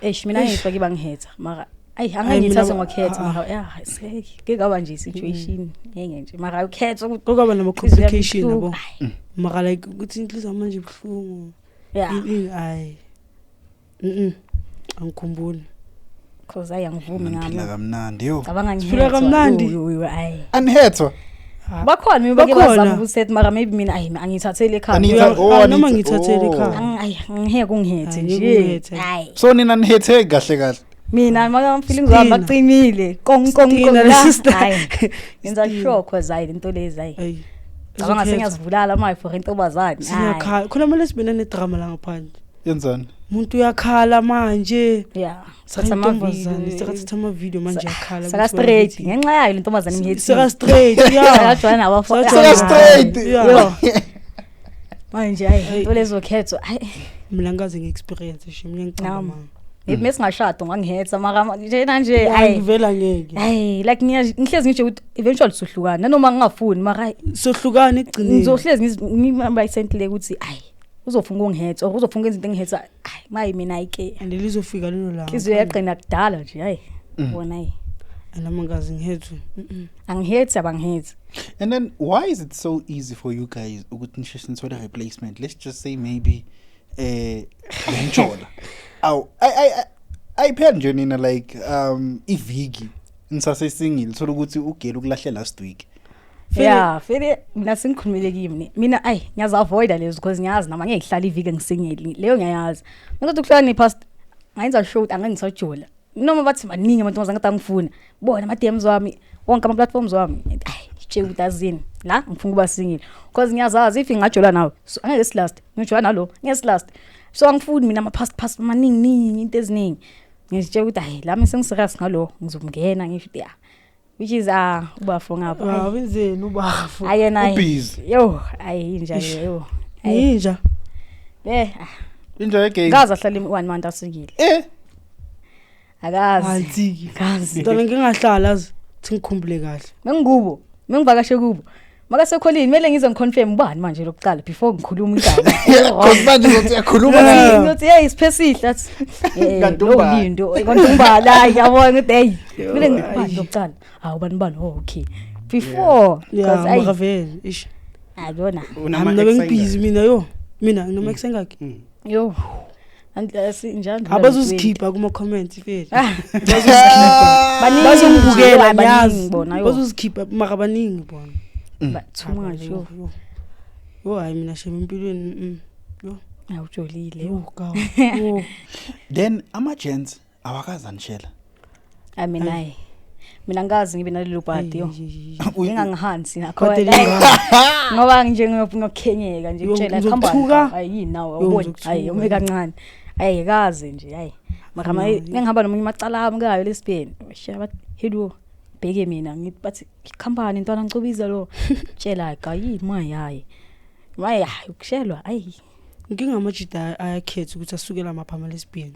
Eish, mina ngeke bake bangihetha, mara ayi, Ayi, angangithathe mina- ngokhetha. ah, ah. Mara ya, ngeke kwaba nje situation ngeke nje, mara ukhetha ukuthi Kwaba nama-complication, inhliziyo yami yabo. ibuhlungu. Ayi, Mara like ukuthi inhliziyo manje ibuhlungu. yeah. Ini, ayi, angikhumbuli. Cause ayi, angivumi Niphila ngami. kamnandi yo. Cabanga Siphila ngihethwa. kamnandi. Yo, yo, yo, ayi. Anihethwa? Ah, Bakhona mina bake Bakhona. bazama ukuset, mara maybe mina ayi, angithatheli ekhaya. Oh, Noma ngithathele oh. ekhaya. Ayi, angiheke ungihethe Ayi, nje. ngeke ungihethe. Hayi. So nina nihetheki kahle kahle? Mina maka feelings wami Stina. aqinile. Kong kong Stina, kong. le La. sister. Hayi. Ngenza Stina. sure cause hayi, lento lezi hayi. Ayi. Cabanga Izokhetha. sengiyazivulala manje for intombazane. Hayi. Siyakhala khona ama lesbian anedrama la ngaphandle. Yenzani? Umuntu uyakhala manje. Yeah, thatha Intombazane ama-video. sekathatha ama-video manje, yakhala. Saka straight ngenxa yayo le ntombazane imhethile. Seka straight, yeah. Sekajwayela nabafo. Seka straight. Yeah. Manje hayi, into lezo khetho, hayi. Mina ngikaze ngi-experience nje, mina ngicabanga. Nami. Maybe mesingashada ungangihetha, mara njena nje hayi. Ngivela ngeke. Hayi, like ngihlezi ngisho ukuthi eventually sohlukana nanoma ngingafuni, mara hayi. Sohlukana ekugcineni. Ngizohlezi ngibayisentile ukuthi hayi, uzofuna ukungihetha or uzofuna ukwenza into engihetha, hayi mayi mina ayike. And lizofika lelo langa. Inhliziyo yaqina kudala nje, hayi bona, hayi. And nami ngikaze ngihethwe. Angihethi, abangihethi. And then why is it so easy for you guys ukuthi nisheshe nithole replacement? Let's just say maybe lenjola. Aw, I ayiphela nje nina like iviki nisase single, thola ukuthi ugele ukulahle last week. Yeah, fele mina sengikhulumile kimi, mina ayi ngiyazi-avoida lezo because ngiyazi nama ngeke ngihlale iviki ngisingeli leyo, ngiyayazi. Ngicela ukuhlala ne-past ngayenza sure ukuthi angeke ngisajola noma bathi baningi amantombazane kade angifuna bona, ama-DMs wami wonke, ama-platforms wami. Ngithi, ayi ngitshela ukuthi azini la ngifuna ukuba single because ngiyazazi if ngingajola nawe, so angeke silast, ngijola nalo ngeke silast, so angifuni mina ama-past past maningi ningi, into eziningi. Ngizitshela ukuthi hayi, lami sengiserious ngalo, ngizomngena, ngisho ukuthi yeah, which is ubafo ngapha. Ah, wenzeni ubafo? Ayi yena ayi. Ubusy. Yo, ayi inja yo. Ayi. Yinja. Le Inja ye-game. ngazi ahlala one month asikile. Akazi. Antsiki. Ngazi. Mntwana ngingahlala azi thi ngikhumbule kahle. Mengubo, mengivakashe kubo. Makasekholini kumele ngize ngiconfirm ubani manje lokuqala before ngikhuluma indaba. Cause manje uzothi uyakhuluma. Yeah. Ngizothi hey, siphesihle athi. Kanti Lo ubani? lindo, kanti umbala, hayi yabona ukuthi hey, kumele ngibani lokuqala. Hawu bani bani, oh okay. Before Yeah, because ayi mara vele ish. ayibona. Unama Mina ex bengibhizi mina, yo. Mina nginoma ex engakhi? Yo. Andlasi njalo. Abazozikhipha kuma comments vele. Ah. Bazozikhipha. Baningi Bazongibukela nje, baningi ngiyazi. bona, yo. Bazozikhipha mara baningi bona. Too much yo. Yo. Yo hayi mina shame empilweni. Awujolile. Yo gawu. Yo. Then ama gents awakazanishela. I mean hayi. Mina ngazi ngibe nalelo bhadi yo. Ngingangihansi nakho. Kade lingaka. Ngoba nje ngiyokhenyeka nje Yo, kutshela ngizokuthuka. khamba hayi yini nawe Yo, awuboni ngizokuthuka. hayi ume kancane hayi kaze nje hayi mara Hayi. ngihamba nomunye macala ami kayo lesbian shiya bathi hello bheke mina ngithi bathi khambani ntwana ngicubiza lo tshela ga yini mayi hayi mayi hayi ukushelwa hayi. Inkinga amajida ayakhetha ukuthi asukela mapha ama lesbian.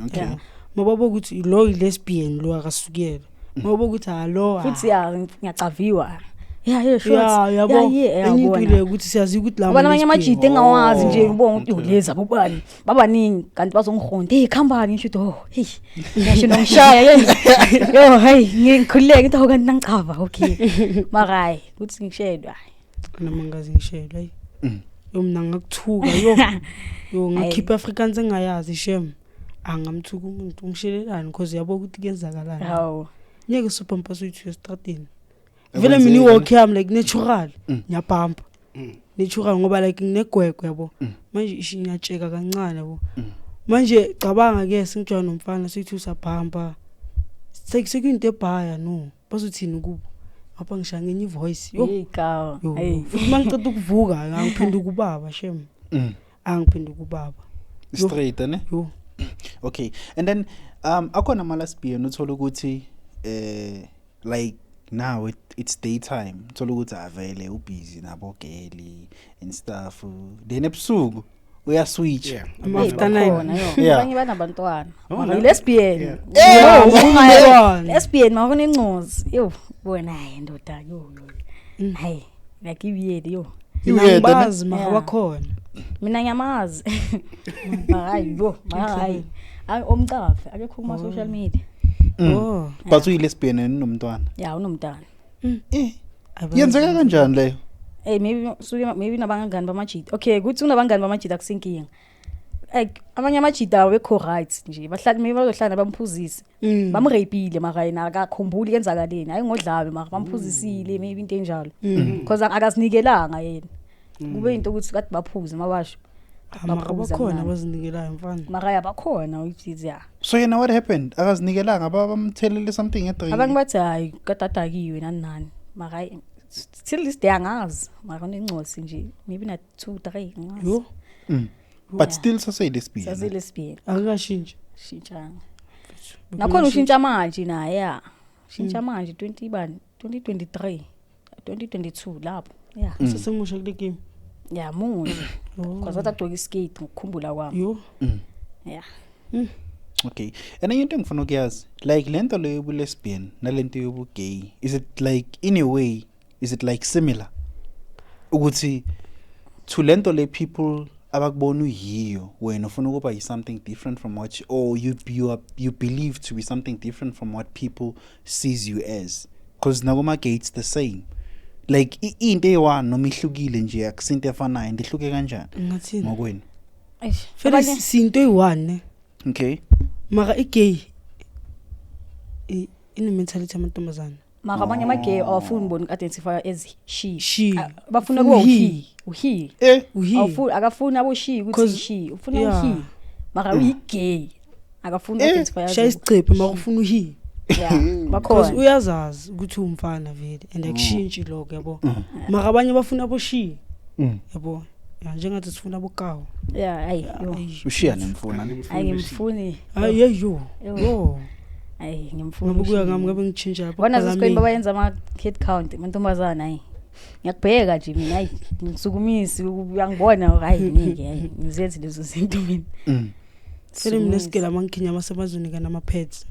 Okay. Yeah. Mababo ukuthi lo i lesbian lo akasukela. Mababo ukuthi alo. Futhi ya ngiyacaviwa ya yeah sure. Ya yabo. Yeah. Enye into Yabona le ukuthi siyazi ukuthi la ngoba namanye amajita engawazi nje ngibonga ukuthi Okay. lezi abobani babaningi kanti bazongihonda hey khambani ngisho ukuthi oh hey ngisho nongishaya hey yo hey ngikhululeke into kanti nangicava okay mara hayi ukuthi ngishelwa. Noma ngazi ngishelwa hayi. Yo mina ngakuthuka yo. Yo ngakhipha Afrikaans engayazi shem. Angamthuka umuntu ungishelelani because yabo ukuthi kuyenzakalani. Hawu. Ngeke sobhampa soyithu estradini. Vele mina i-walk yami like natural ngiyabhampa. Natural ngoba like nginegwegwe yabo. Manje ishi ngiyatsheka kancane yabo. Manje cabanga ke sengijwa nomfana sithi usabhampa. Sekuyinto ebhaya no. Bazothini kubo? Ngapha ngishaya ngenye ivoice. Yo. Hey kawa. Yo. Hey. Futhi mangiceda ukuvuka angiphenduka ubaba shem. Angiphenduka ubaba. Yo. Straight ne? Yo. Okay. And then akhona ama lesbian uthola ukuthi like now it's daytime uthola ukuthi avele ubusy nabo geli and stuff, then ebusuku uya switch. Yeah. Ama Hey, after nine. bakhona, yo. Yeah. Abanye banabantwana. Oh, Mara no. i-lesbian. Yeah. Yeah, Yo, umntwana. lesbian mara unencozi. Yo, bona hayi ndoda yo yo. Hayi, like iweird yo. Mina Iweird, ne? ngibazi mara Yeah. bakhona. Mina ngiyamazi. Mara hayi yo, mara hayi. Hayi omcafe, akekho kuma social media. Oh. But uyi lesbian and unomntwana. Ya unomntana. Abazi. Yenzeka kanjani leyo? Hey maybe suke maybe nabangani bamajita. Okay, kuthi unabangani bamajita akusinkinga. Like amanye amajita awekho right nje. Bahlali maybe bazohlala bamphuzise. Bamrapile mara yena akakhumbuli kenzakaleni. Hayi ngodlame mara bamphuzisile maybe into enjalo. Because akazinikelanga yena. Kube into ukuthi kade baphuze mabasho. Ah, mara Baphuza bakhona mnandi. abazinikelayo mfana. Mara yabakhona which is yeah. So yena what happened? Akazinikelanga bamthelele something edrink. Abanye bathi hayi kade adakiwe nani nani. Mara hayi, till this day angazi. Mara unengcosi nje maybe na 2 3 angazi. Yo. But Yeah. still saseyilesbian. Sasi-lesbian. Akukashintshi. Shintshanga nakhona, ushintsha manje naye, ya, shintsha manje 20 bani, 2023, 2022 lapho, ya. Sesemusha kule game. Ya, munye. Oh. Because wathi agcoka iskate ngokukhumbula kwami. Yo. Ya. Okay, and enye into engifuna ukuyazi, like lento leyo yobu-lesbian nalento yobu-gay, is it like, in a way, is it like similar ukuthi to lento le people abakubona uyiyo, wena ufuna ukuba yi-something different from what you, or you believe to be something different from what people sees you as? Because nakuma-gay it's the same, like into eyi-one noma ihlukile nje, akusinto efanayo and ihluke kanjani Ngathini? ngokwenu? Eish, Vele sinto eyi-one ne. Okay. Mara i-gay ine-mentality yamantombazana. Mara abanye ama-gay awafuni bona uku-identify as she. She. Ah, bafuna Ufuna kuba he. uhe, uhe. Uhe. Awufuni, akafuni abo-she ukuthi she, ufuna uhe, mara uyi-gay, akafuni uku-identify as Shaya isicephe, mara ufuna uhe. Yeah, Because bakhona. uyazazi ukuthi uwumfana vele and akushintshi lokho, yabo. Mara abanye bafuna abo-she. Yabo, ya, njengathi sifuna abokawu. Ya, hayi, yo. Ushiya nemfuna ne? Hayi, ngimfuni. Hayi, yeyo. Yo. Yo. Hayi, ngimfuni. Ngabe kuya ushiye. ngami ngabe ngitshintsha lapho Bona kuqala sesikoleni mina. babayenza ama-head count amantombazana. Hayi, ngiyakubheka nje mina, hayi, ngisukumisi, uyangibona, hayi, ngeke, hayi, ngizenzi lezo zinto mina. Vele mina esigela mangikhinya amasebazonika nama-pads,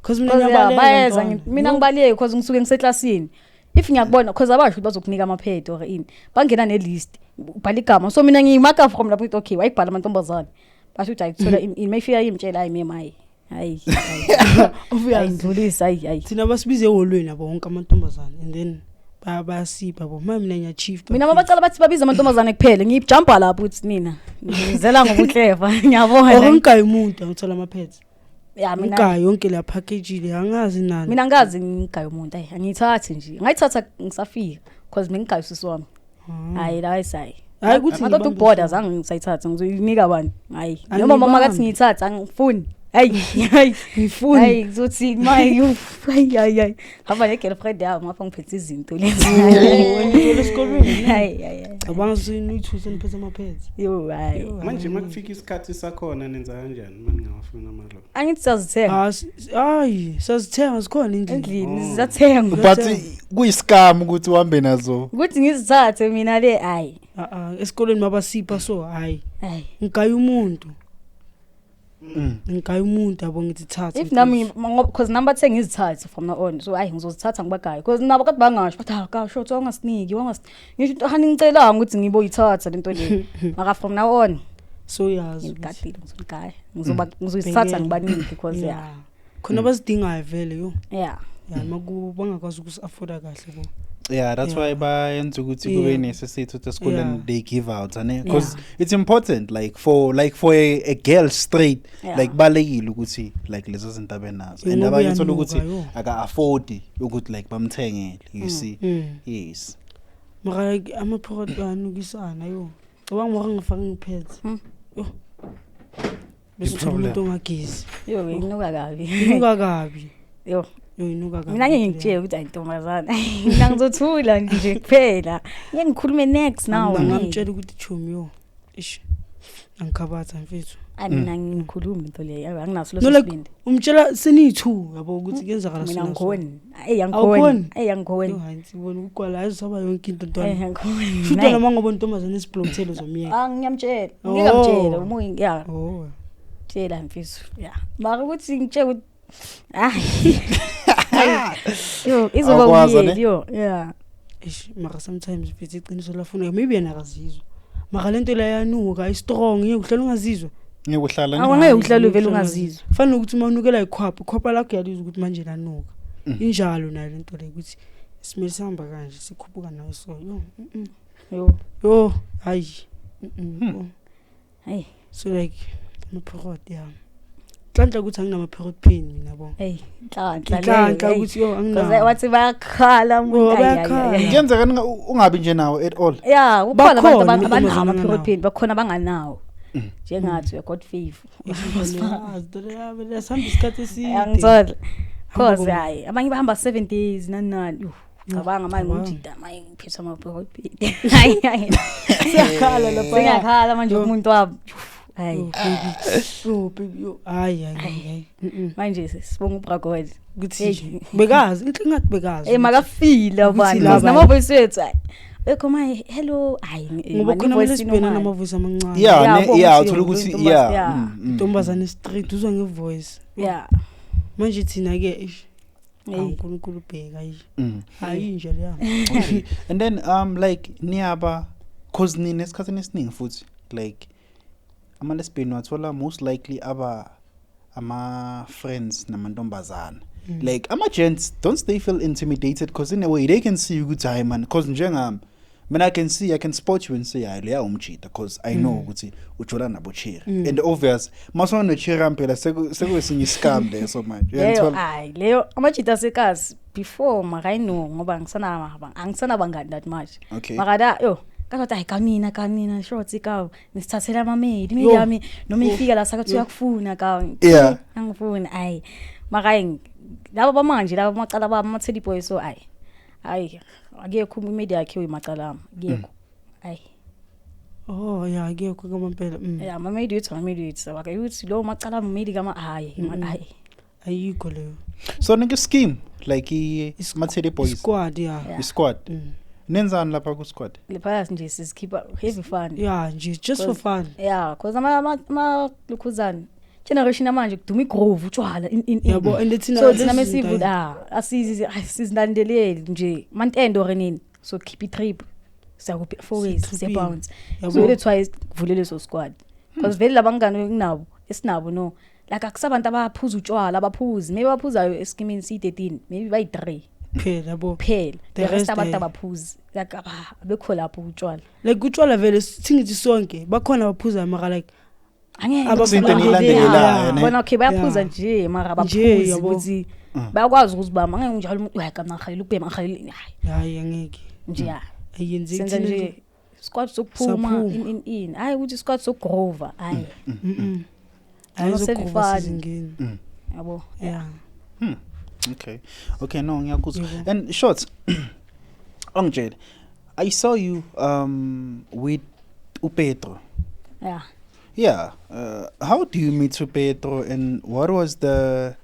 cause mina Cause, yeah, ngiyabaleka, bayeza ntwana. mina Yo. ngibaleki cause ngisuke ngiseklasini. If ngiyakubona, cause abasho ukuthi bazokunika ama-pad or ini, bangena ne-list, ubhala igama, so mina ngiyimaka from lapho ukuthi okay, wayibhala amantombazane, basho ukuthi hayi, kuthola ini, mayifika imtshela, hayi mem, hayi, hayi, hayi. Obvious. Hayi, ngidlulise, hayi, hayi. Thina basibize eholweni yabo wonke amantombazane and then bayasipha yabo, ma mina ngiyachief. Mina mabacala bathi babiza amantombazane kuphela, ngiyijampa lapho ukuthi mina ngizela ngobuhleva, ngiyabona. Or ngigaye umuntu angithola ama-pads. Ya, mina Ngigaye yonke leya package le, angazi nani. Mina ngikazi ngigaye umuntu, ayi, angiyithathi nje, ngayithatha ngisafika cause mina ngigaye usisi wami. Hayi la, hayi. Hayi, ukuthi ngaqeda ngibambe ukubhoda, usuku. zange ngisayithatha, ngizoyinika abantu, hayi, noma mama kathi Angibambi. ngiyithatha, angifuni, hayi, hayi. Ngifuni. Hayi, ngizothi maye, hayi, hayi, hayi, hamba ne-girlfriend yami ngapha, ngiphethe izinto lezi. Oh, wena uthola esikolweni. Hayi, hayi, hayi. Cabanga seniyithuse niphethe ama-pads. Yo, hayi. Yo. Manje makufika isikhathi sakhona nenza kanjani uma ningawafuni amalo? Angithi siyazithenga. Ah, hayi, siyazithenga, zikhona endlini. Endlini. Oh. Ziyathengwa. But kuyiskam ukuthi uhambe nazo. Ukuthi ngizithathe mina le, hayi. Ah, ah, esikolweni mabasipha so hayi. Hayi. Ngigaye umuntu. Ngigaye umuntu yabo, ngithi thatha. If nami, because nami bathe ngizithathe from now on, so hayi, ngizozithatha ngibagaye, because nabo kade bangasho bathi hawu kasho uthi wangasiniki, ngisho ukuthi hani ngicelanga ukuthi ngiboyithatha lento le, maka from now on So yazi ukuthi- ngigadile, ngizonigaya, ngizoba ngizoyithatha Bhekela. ngibanike because yeah. Yeah. Khona abazidingayo vele, yo. Yeah. Ya, makubo bangakwazi ukusi-afforda kahle bo. Yeah, that's why bayenza ukuthi kube necessity ukuthi esikoleni they give out ane, because it's important, like for a girl straight, like balekile ukuthi like lezo zinto abenazo and Ngoba abanye uthola uyanuka, ukuthi yo. aka-afford ukuthi like bamthengele, you see. Yes. Mara like ama-product ayanukisana, yo. Cabanga mara ngifake ngi-pads. Yo. Bese uthola I-problem. umuntu ongagezi. Yo, inuka kabi. Inuka kabi. Yo. Yo, inuka kabi. Mina ngeke ngitshele ukuthi ayintombazana, mina ngizothula nje kuphela, ngeke ngikhulume next now. Mina Ngeke. ngamtshela ukuthi chomi, yo. Ish. Angikhabatha mfethu. Ayi, mina ngikhuluma into leyo, anginaso No, leso like sibindi. Umtshela seniyi-two yabo ukuthi kuyenzakala. Mina So na so. angikhoni, ayi, Awukhoni? angikhoni, ayi, angikhoni. Yo, hayi, sibona ukugwala ayizosaba yonke into, Ayi, ntwana. angikhoni. Shuthi wena uma ngoba intombazane esiblokthele uzomyeka. Ah, ngiyamtshela. Oh. Ngikamtshela umoya, ya. Oh. Tshela mfethu, ya, mara ukuthi ngitshele ukuthi hayi, yo, izoba Awukwazi, weird ne? yo, yeah. Eish, mara sometimes mfethu iqiniso lafuneka, maybe yena akazizwa. Mara lento le yanuka ayi-strong, ngeke uhlale ungazizwa. Ngeke uhlala. Awu, angeke uhlale uvele ungazizwa. Fana nokuthi uma unukela ikhwapha, ikhwapha lakho uyalizwa ukuthi manje lanuka. Injalo nayo lento le, ukuthi simele sihamba kanje sikhuphuka nayo, so yo. Yo. Yo, hayi. Oh. Hayi. So like ama-period, ya. Nhlanhla ukuthi anginama-period pain mina bo. Hey, nhlanhla. Nhlanhla ukuthi yo because anginawo. wathi bayakhala umuntu. Oh, Ayi, ayi, bayakhala. ayi, ayi. Kuyenzeka ungabi nje nawo at all? Ya, kukhona abantu Bakhona abanawo amantombazane ama-period anganawo. pain, bakhona abangenawo, njengathi we got favor. Sihamba isikhathi eside. Angithola, cause Hamba. hayi, abanye bahamba 7 days nani nani. Yuh, cabanga manje Cabanga. ngumjida manje ngiphethwe ama-period pain. Hayi, hayi. Siyakhala lapha. Sengiyakhala manje Yo. umuntu wami. Hayi. Yo, baby, yo baby, yo, hayi hayi hayi. Manje sibonga uBragod. Ukuthi Hey. nje bekazi inhle, ngathi bekazi. Eh, makafila Ukuthi bani laba- nama-voice wethu, hayi ekho my hello, hayi Ngoba man, khona i-voice ama-lesbian inormal. anama-voice amancane. Yeah, Yeah, ne, bona yeah, ukuthi uthola ukuthi intombazane, yeah. yeah. Intombazane street uzwa nge-voice. Manje thina-ke, eish, Hey. awu, uNkulunkulu ubheka, eish. Hayi, inje leya. Okay. And then like niyaba, cause nina esikhathini esiningi futhi like ama lesbian wathola most likely aba ama friends namantombazana. Like ama gents, don't they feel intimidated? Because in a way they can see ukuthi hayi man, cause njengami mina I can see, I can spot you and say hayi leya umjita, cause I know ukuthi ujola nabo cherry. And obvious masona no cherry phela sekuwesinye iscam leso manje. Leyo Uyangithola? hayi, leyo amajita asekazi before, mara I know ngoba angisanabangani that much. Mara da yo kathi hayi kanina kanina shorts ka nisithathela amamedi imedi Yo. yami noma Yo. ifika la sakathi Yo. uyakufuna ka. Angifuni, hayi, mara hayi laba bamanje laba amacala bami ama-teddy boy, so hayi hayi akekho imedi yakhe uyimacala ami, akekho, hayi. Oh ya, akekho kwamampela. Ya, amamedi wethu, amamedi wethu akayuthi lo macala ami umedi kama, hayi hayi. Ayikho leyo. So nike scheme like i Mathede Boys? Squad, ya. Yeah. I squad. Nenzani lapha ku squad? Lephaya nje sizikhipha heavy fun. Ya nje, just for fun. Yeah, cause ama lokhuzana generation yamanje kuduma igroove, utshwala, in in in. Yabo, and thina So thina lezi mesivu zinto- ah asizi asizilandeleli nje mantendo or nini, so keep it trip, siyakuphi four ways. Sitriphile. Siyabounce. Yabo. So let's why kuvule leso squad, because vele labangani kunabo esinabo no like akusabantu abaphuza utshwala, abaphuzi maybe abaphuzayo eskimini si13 maybe bayi3 Phela, yabo. kuphela. The The rest rest, abantu eh. abaphuzi like abekho lapho utshwala. Like utshwala vele singithi sonke bakhona abaphuzayo, mara like Angeke. Akusinto eniyilandelelayo, ne? Bona, okay, bayaphuza nje mara Nje, abaphuzi yabo. ukuthi bayakwazi ukuzibamba, angeke njalo umuntu hayi kamna ngihalela ukubhema, ngihalela, hayi. Hayi, angeke. Nje ya. Ayenzeki. Senza Thina nje squad sokuphuma. Saphuma. In in in, hayi ukuthi squad sokugrova, hayi. Hayi, Noma zokugrova sevifani. sizingeni. Yabo. Ya. Okay, no, ngiyakuzwa. Yebo. And short ongitshele, I saw you with uPedro. Yeah. Yeah, how do you meet uPedro and what was the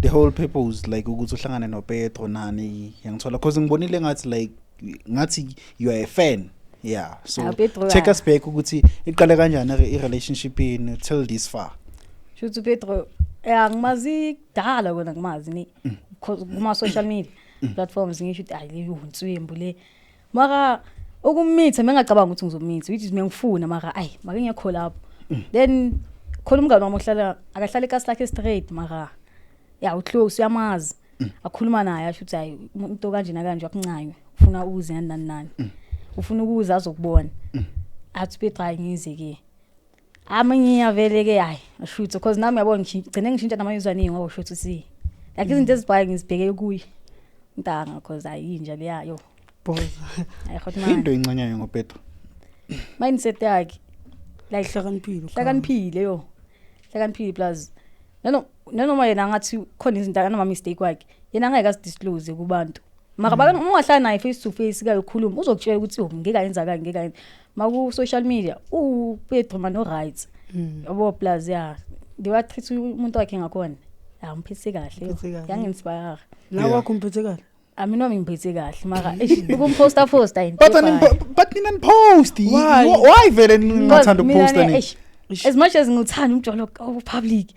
whole purpose like ukuthi uhlangane noPedro nani, yangithola, because ngibonile ngathi like ngathi you are a fan. Yeah, so Ah, Pedro, take ah. us back ukuthi iqale kanjani i-relationship yenu till this far. Shuthi uPedro ya ngimazi kudala kona, ngimazi ni kuma social media platforms, ngisho ukuthi hayi le unswembu le, mara ukumitha mengacabanga ukuthi ngizomitha, which is mengifuna, mara ayi make ngekho lapho. Then khona umngane wami ohlala akahlala ekasi lakhe straight, mara ya uclose uyamazi, akhuluma naye asho ukuthi hayi umuntu kanje nakanje akuncanywe, ufuna uze nani nani nani, ufuna ukuza azokubona. Athi Pedro hayi ngize ke ami ngiyavele ke, hayi ashuthe because nami yabona ngigcine ngishintsha nama-username ngoba usho ukuthi si like izinto ezibhaye ngizibheke kuye ntanga cause ayinja leya yo. Boza. Hayi hot Into man. encanyayo ngoPedro? Mindset yakhe like Hlakaniphile. hlakaniphile yo, hlakaniphile, plus nanoma yena angathi khona izinto anama mistake wakhe, yena angeke azidisclose kubantu, mara uma ungahlala naye face to face kayokhuluma uzokutshela ukuthi oh ngeke ayenza kanje, ngeke ayenza maku social media uPedro man o right. Yabo, plus ya the way treat umuntu wakhe ngakhona amphethe kahle. Umphethe kahle. Yanginspire. Nawe wakho umphethe kahle. Ami noma ngiphethe kahle mara eish ukumposta posta into But but nina nipost. Why? Why vele ningathanda ukuposta ni? Eish. As much as ngithanda umjolo public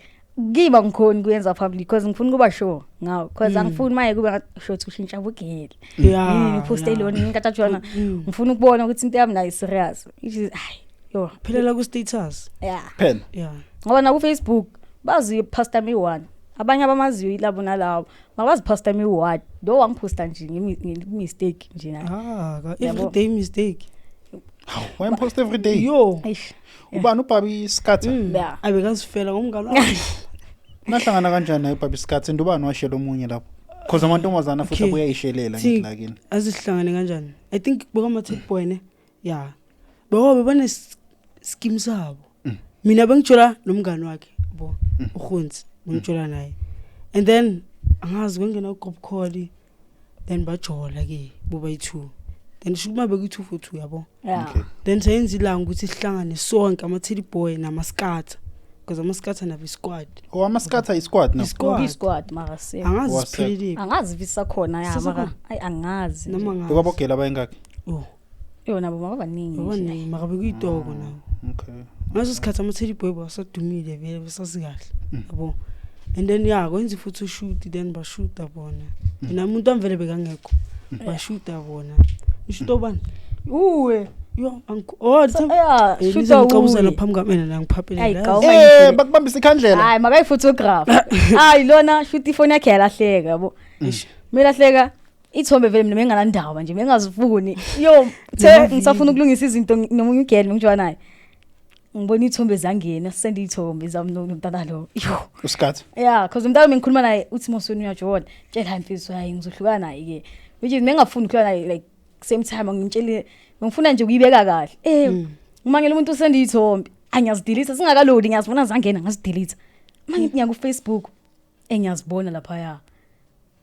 kiba ngikhona kuyenza public because ngifuna ukuba sure ngawo because angifuni maye kube sure ukuthi ushintsha bugele Ya. ngiposte lona ngikathatshwana. Ngifuna ukubona ukuthi into yami nayo serious, which is hayi yo. Phelela ku status. Yeah. Phela. Yeah. Ngoba na ku Facebook bazi pastor me one, abanye abamaziyo ilabo nalabo mabazi pastor me one lo wangiposta nje nge mistake nje na. Ah, Yabo. everyday mistake. Why post every day? Yo. Eish. Ubani, uBabi Scatter? Yeah. Abekazifela ngomngane wakhe. Nahlangana kanjani naye uBabi Scatter? And ubani washela omunye lapho? Because amantombazana futhi Okay. abuya ayishelela Thi- ngithi la kini. Azihlangane kanjani? I think bekama-tech boy ne, ya, beko bebane scheme sabo. Mina bengijola nomngane wakhe bo uRhunzi, bengijola naye and then angazi kwengena group call, then bajola ke bobayi-two. Then sho uma bekuyi-2 for 2 yabo. Yeah. Okay. Then sayenza ilanga ukuthi sihlangane sonke ama-teddy boy namaskatha because amaskatha nabo isquad. Oh, amaskatha isquad now. Isquad. Isquad mara se. Angazi Wase- siphelile Angazi visakhona ya mara Sisakhona? ayi angazi. noma nje. ngazi. Bekabogela abayingaki? Oh, Yo nabo mabaningi nje. babaningi mara bekuyitoko nabo. Okay. Ngaleso sikhathi ama-teddy boy basadumile vele besazi kahle yabo. And then ya kwenza i-photo shoot then bashuta bona. Mina umuntu wami vele bekangekho. Bashuta bona. Nishuta ubani? Uwe. Yo, angikho. Oh, So, yeah, nize shuta ngicabuzana uwe. phambi kwami mina ngiphaphele. Ayi, la. gawu. Eh, bakubambisa ikhandlela. Hayi makayi-photograph. Hayi lona shuthi ifoni yakhe yalahleka yabo. Eish. Melahleka ithombe vele mina benganandaba nje bengazifuni. Yo, the Namavidiyo. ngisafuna ukulungisa izinto nomunye ugirl ngijwa naye. Ngibona ithombe zangena, send ithombe zami nomntana lo. Yo. Usikatha. Yeah, cause umntana bengikhuluma naye uthi mosweni uyajola. Tshela hayi mfethu hayi ngizohlukana naye ke. Which is bengingafuni ukuhlukana naye like same time ngimtshele ngifuna nje ukuyibeka kahle. Eh, uma ngele umuntu usend ithombe, angiyazidelete singakalodi ngiyazibona zangena ngazidelete. Uma ngithi ngiya ku Facebook engiyazibona lapha ya.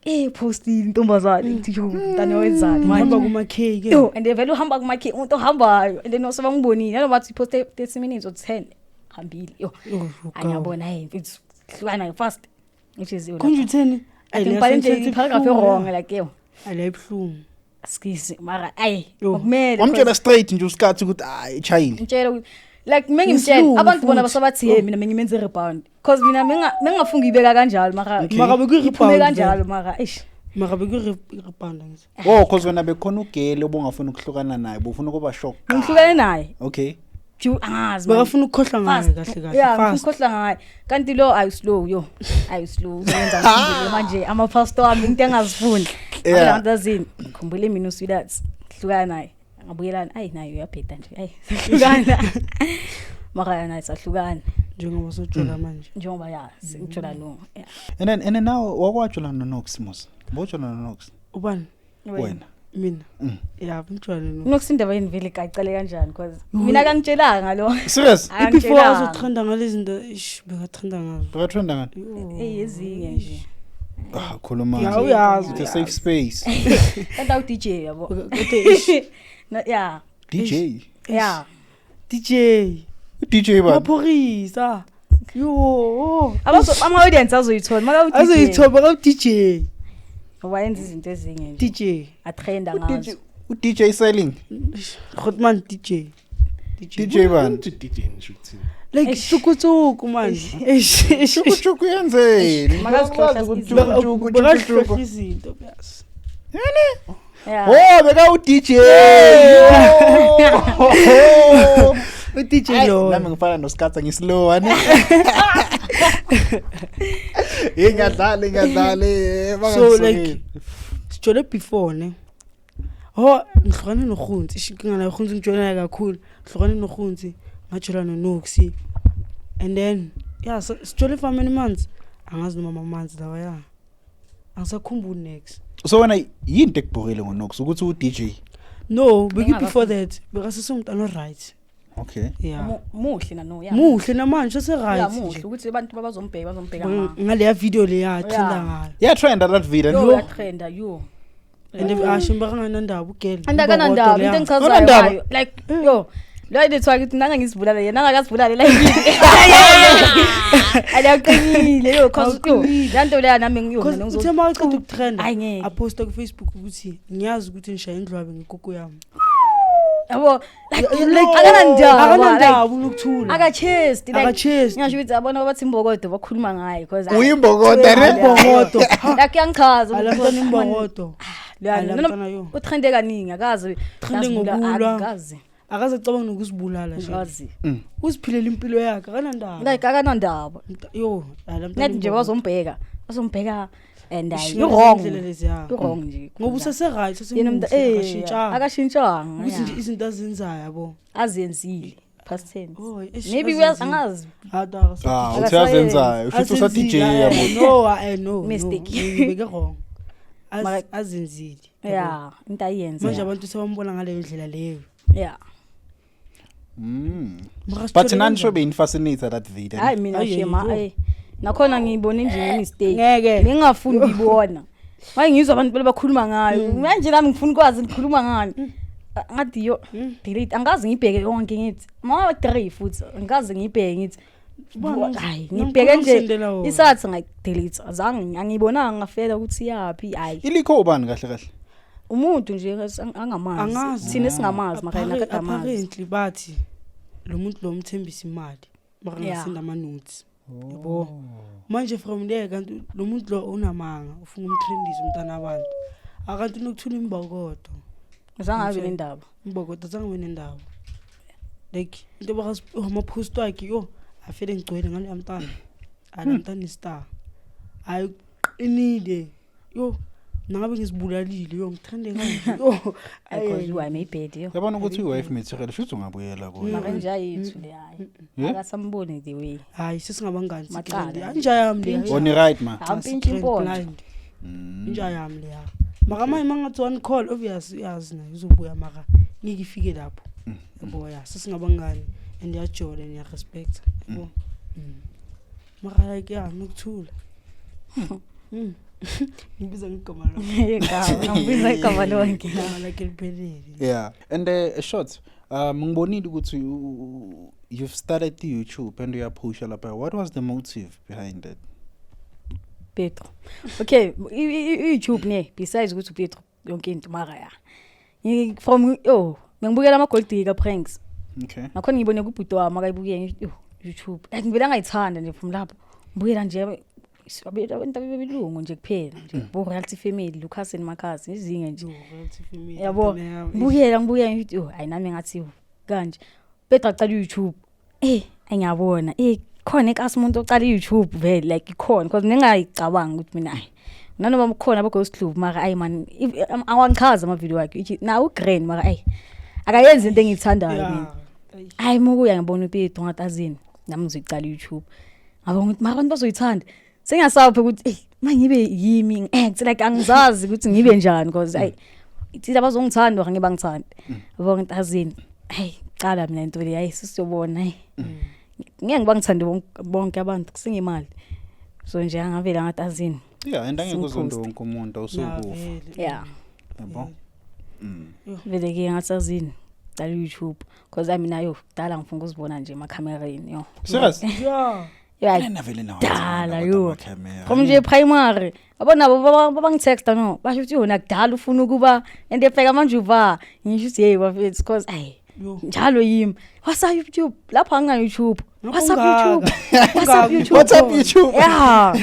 Eh, postile intombazane ngithi yo mntana wenzani Hamba manje. kuma-K ke. Yo, and vele uhamba kumakhe umuntu ohambayo and then osebangibonile noma bathi poste 30 minutes or 10 hambile. Yo, Oh, gawu. angiyabona hey mfethu hlukana fast which is yo Konje utheni? I think ngibhale nje i-paragraph e-wrong like yo Ayi ibuhlungu. excuse mara ayi Yo. akumele Wamtshela straight nje usikatha ukuthi hayi chayile. ngitshela ukuthi like mengimtshela Ngesilungu abantu bona futhi. basabathi hey mina mengimenze rebound because mina mengafunga uyibeka kanjalo mara Okay. Mara iphume bekuyi-rebound. kanjalo mara eish Mara bekuyi-rebound ngithi. Oh, cause wena bekhona ugele obungafuni ukuhlukana naye, bufuna ukuba shock. ngihlukane naye Okay. Ju angazi man. Bekafuna ukukhohlwa ngaye Fast. kahle kahle. Yeah, ngifuna Fast. ukukhohlwa ngaye kanti lo ayi slow yo ayi slow uzoyenza ngikhumbule manje ama-pastor wami into engazifuni Yeah. abantu azini ngikhumbule mina usweetheart hlukana naye ngabuyelana ayi naye uyabheda nje ayi sahlukana mara naye sahlukana Njengoba sojola manje. njengoba ya sengithola lo yeah. And then now wakwajola noNox mos. Bojola noNox Ubani? wena. Mina. Ya, ngijwayele no. Nox indaba yeni vele kayicale kanjani because mina kangitshelanga lo Serious? Before Akangitshelanga. azotrenda ngalezi zinto, ish bekatrenda ngazo. Bekatrenda ngani? Yo. Eyi, ezinye nje Ah, khuluma. Ya, uyazi. It's a safe space. kanti awu-dj yabo Kodwa ish, No, yeah DJ. yeah DJ. DJ bani? Maphorisa. Yo. Ama-audience azoyithola maka-DJ Azoyithoba ka DJ. wayenza izinto ezinye nje DJ. atrenda U DJ ngazo u DJ selling. Grootman DJ. DJ bani? Uthi DJ ngisho ukuthini? Like Eish. tsuku man. Eish. eish, Chuku eish. chuku yenzeni? Makazihlohla Chuku izinto. chuku chuku chuku. Bekahlohla izinto yazi. yeah Oh, beka u DJ. U DJ Ayi, lo. Nami ngifana noSkatha ngislow ani. Hey ngiyadlala ngiyadlala. eh, So bangangisukeli. like sijole before ne. Oh, ngihlukane noRhunzi. Ish inkinga nayo uRhunzi ngijole naye kakhulu. Ngihlukane noRhunzi, ngajola noNoxy. And then yeah, so sijole for many months. Angazi noma ama months lawa ya. Angisakhumbuli next. So wena yini ekubhorile ngoNox ukuthi u DJ? No, beki Bengingakafuni. before that bekasesumntana right. Okay. Yeah. Muhle nano yeah Muhle namanje yeah use right. muhle ukuthi abantu babazombheka bazombheka ma Ngaleya video leya trenda Yeah. ngayo. Yeah, trend that video. yo uyatrenda yo And asho bakanganandaba ugirl. and akanandaba into engichazayo Akanandaba. ngayo like yo lo ayidethiwa ukuthi nanga ngizibulale yena angakazibulale like aliyaqinile yo cause yo lanto leya nami ngiyo Because mina uthe ngizo mawuqeda ukutrenda Ayi, ngeke. aposta ku-Facebook ukuthi ngiyazi ukuthi ngishaye indlwabe ngekoko yami. yabo like Like, akanandaba like Akanandaba unokuthula. akachest like Akachest. ngisho ukuthi abona bathi imbokodo bakhuluma ngaye because Uyimbokodo ne? Imbokodo. like uyangichaza Ala ukuthi- mntwana imbokodo. Loya, Ala noma- mntwana yo. utrende kaningi akazi Utrende ngokulwa. akazi Akaze acabanga nokuzibulala nje. akazi Uziphilela impilo yakhe akanandaba. like akanandaba Yo, ala mntwana. nathi nje bazombheka and Ish, ayi wrong indlela leziya. wrong nje Ngoba usese right, yena umuntu usemuhle, eh akashintshanga. akashintshanga Ukuthi nje yeah. izinto azenzayo yabo. azenzile past tense Oh, eish, maybe azenzile. uyazi angazi Hada akasa- Ah, uthi azenzayo. Usho usa DJ yabo. No, eh no. Mistake. Ngibeke wrong. Mara- Azenzile. yabo. yeah into ayenza Manje abantu sebambona ngaleyo ndlela leyo. yeah Mara But sithole nani sho kanjani? being fascinated that video. hayi mina Ayi, shema yo. ayi nakhona ngiyibone nje nge-mistake Ngeke. bengingafuni ukuyibona manje ngizwa abantu bele bakhuluma ngayo manje nami ngifuna ukwazi ngikhuluma ngani Ngathi yo, delete, angazi ngibheke yonke, ngithi ma 3 futhi angazi ngibheke, ngithi hayi, ngibheke nje Ngisendela wona. Isathi ngayi-delete, azange angiyibonanga, ngafela ukuthi yaphi, hayi. Ilikho ubani kahle kahle? Umuntu nje angamazi. Angazi. Thina singamazi, mara yena kade amazi. Apparently bathi lo muntu lo mthembisa imali mara ngasenda ama-notes, yabo. Manje from there kanti lo muntu lo unamanga, ufuna umtrendisa umntana abantu, akanti unokuthula imbokodo. Azange abe Ngitshela. nendaba. Imbokodo, azange abe nendaba, like into amapost wakhe yo afele ngigcwele ngaleya mntana, hayi, la mntana i-star, hayi, qinile yo, nangabe ngizibulalile yo, ngithande kanje yo. Because you are maybe yo. Yabona ukuthi i-wife material, shuthi ungabuyela kuyo. Mara nje ayethu le, hayi. Yeah? Akasamboni the way. Hayi, sesingabangani. Macala. Inja yami leya. Oni right ma. Ampintshi impondo. Blind. Inja yami leya, mara manje mangathi one call, obvious uyazi naye uzobuya, mara ngeke ifike lapho, yabo. Ya, sesingabangani and yajola and yarespect, yabo. Mara like ya nokuthula. Ngibiza ngegama lakhe. Igama, ngibiza igama lonke. Igama lakhe liphelele. Yeah. And short, ngibonile ukuthi you've started the YouTube and uyaphusha lapha. What was the motive behind it? Petro. Okay, i-YouTube ne, besides ukuthi uPetro yonke into, mara ya. From oh, ngibukela ama gold digger pranks. Nakhona ngibone kubhuti wami akayibuke, ngithi yo YouTube. Like ngivela ngayithanda nje from lapho. Ngibukela nje abantu abelungu nje kuphela nje. Bo Royalty Family, Lucas and Marcus, izinge nje. Yo, royalty family, Yabo. intwana yami. Ngibukela ngithi yo, hayi, nami ngathi yo, kanje. Petro aqala uYouTube. Ngiyabona. Khona ekasi umuntu ocala iYouTube vele, like ikhona, because ngingayicabangi ukuthi mina hayi. Nanoma kukhona abo Ghost Club, mara ayi man, awangichaza ama video wakhe. Ithi na ugrand, mara ayi akayenzi into engiyithandayo mina. Ayi. Hayi, mukuya ngibona uPetro, ngathi azini nami ngizoyiqala iYouTube. Ngabona ukuthi mara abantu bazoyithanda. Sengiyasaba ukuthi mangibe yimi ngi-act, like angizazi ukuthi ngibe njani, because ayi ithi abazongithanda or ngeke bangithande. Ngabona ukuthi azini, hey, qala mina into le, hayi, sisiyobona, hey. Ngeke ngibangithande bonke abantu, kusengemali. So nje angavela ngathi azini. Yeah, and angeke uzonde Singiphoste. wonke umuntu Ya, awusukufa. vele. Yeah. Yabo? Vele ke ngathi azini qala iYouTube, because I mina yo kudala ngifuna ukuzibona nje emakhamereni yo. Serious? Yeah. Yeah. Nena vele nawe. Dala, yo. From nje primary abona babangitexta no, basho ukuthi yona kudala ufuna ukuba and efeka manje uva ngisho ukuthi hey bafethu, because ay Yo. njalo yimi, what's up YouTube, lapha angina YouTube. Ngapha What's up ungaka. YouTube, what's up Ungaka. YouTube. What's up YouTube? Yeah,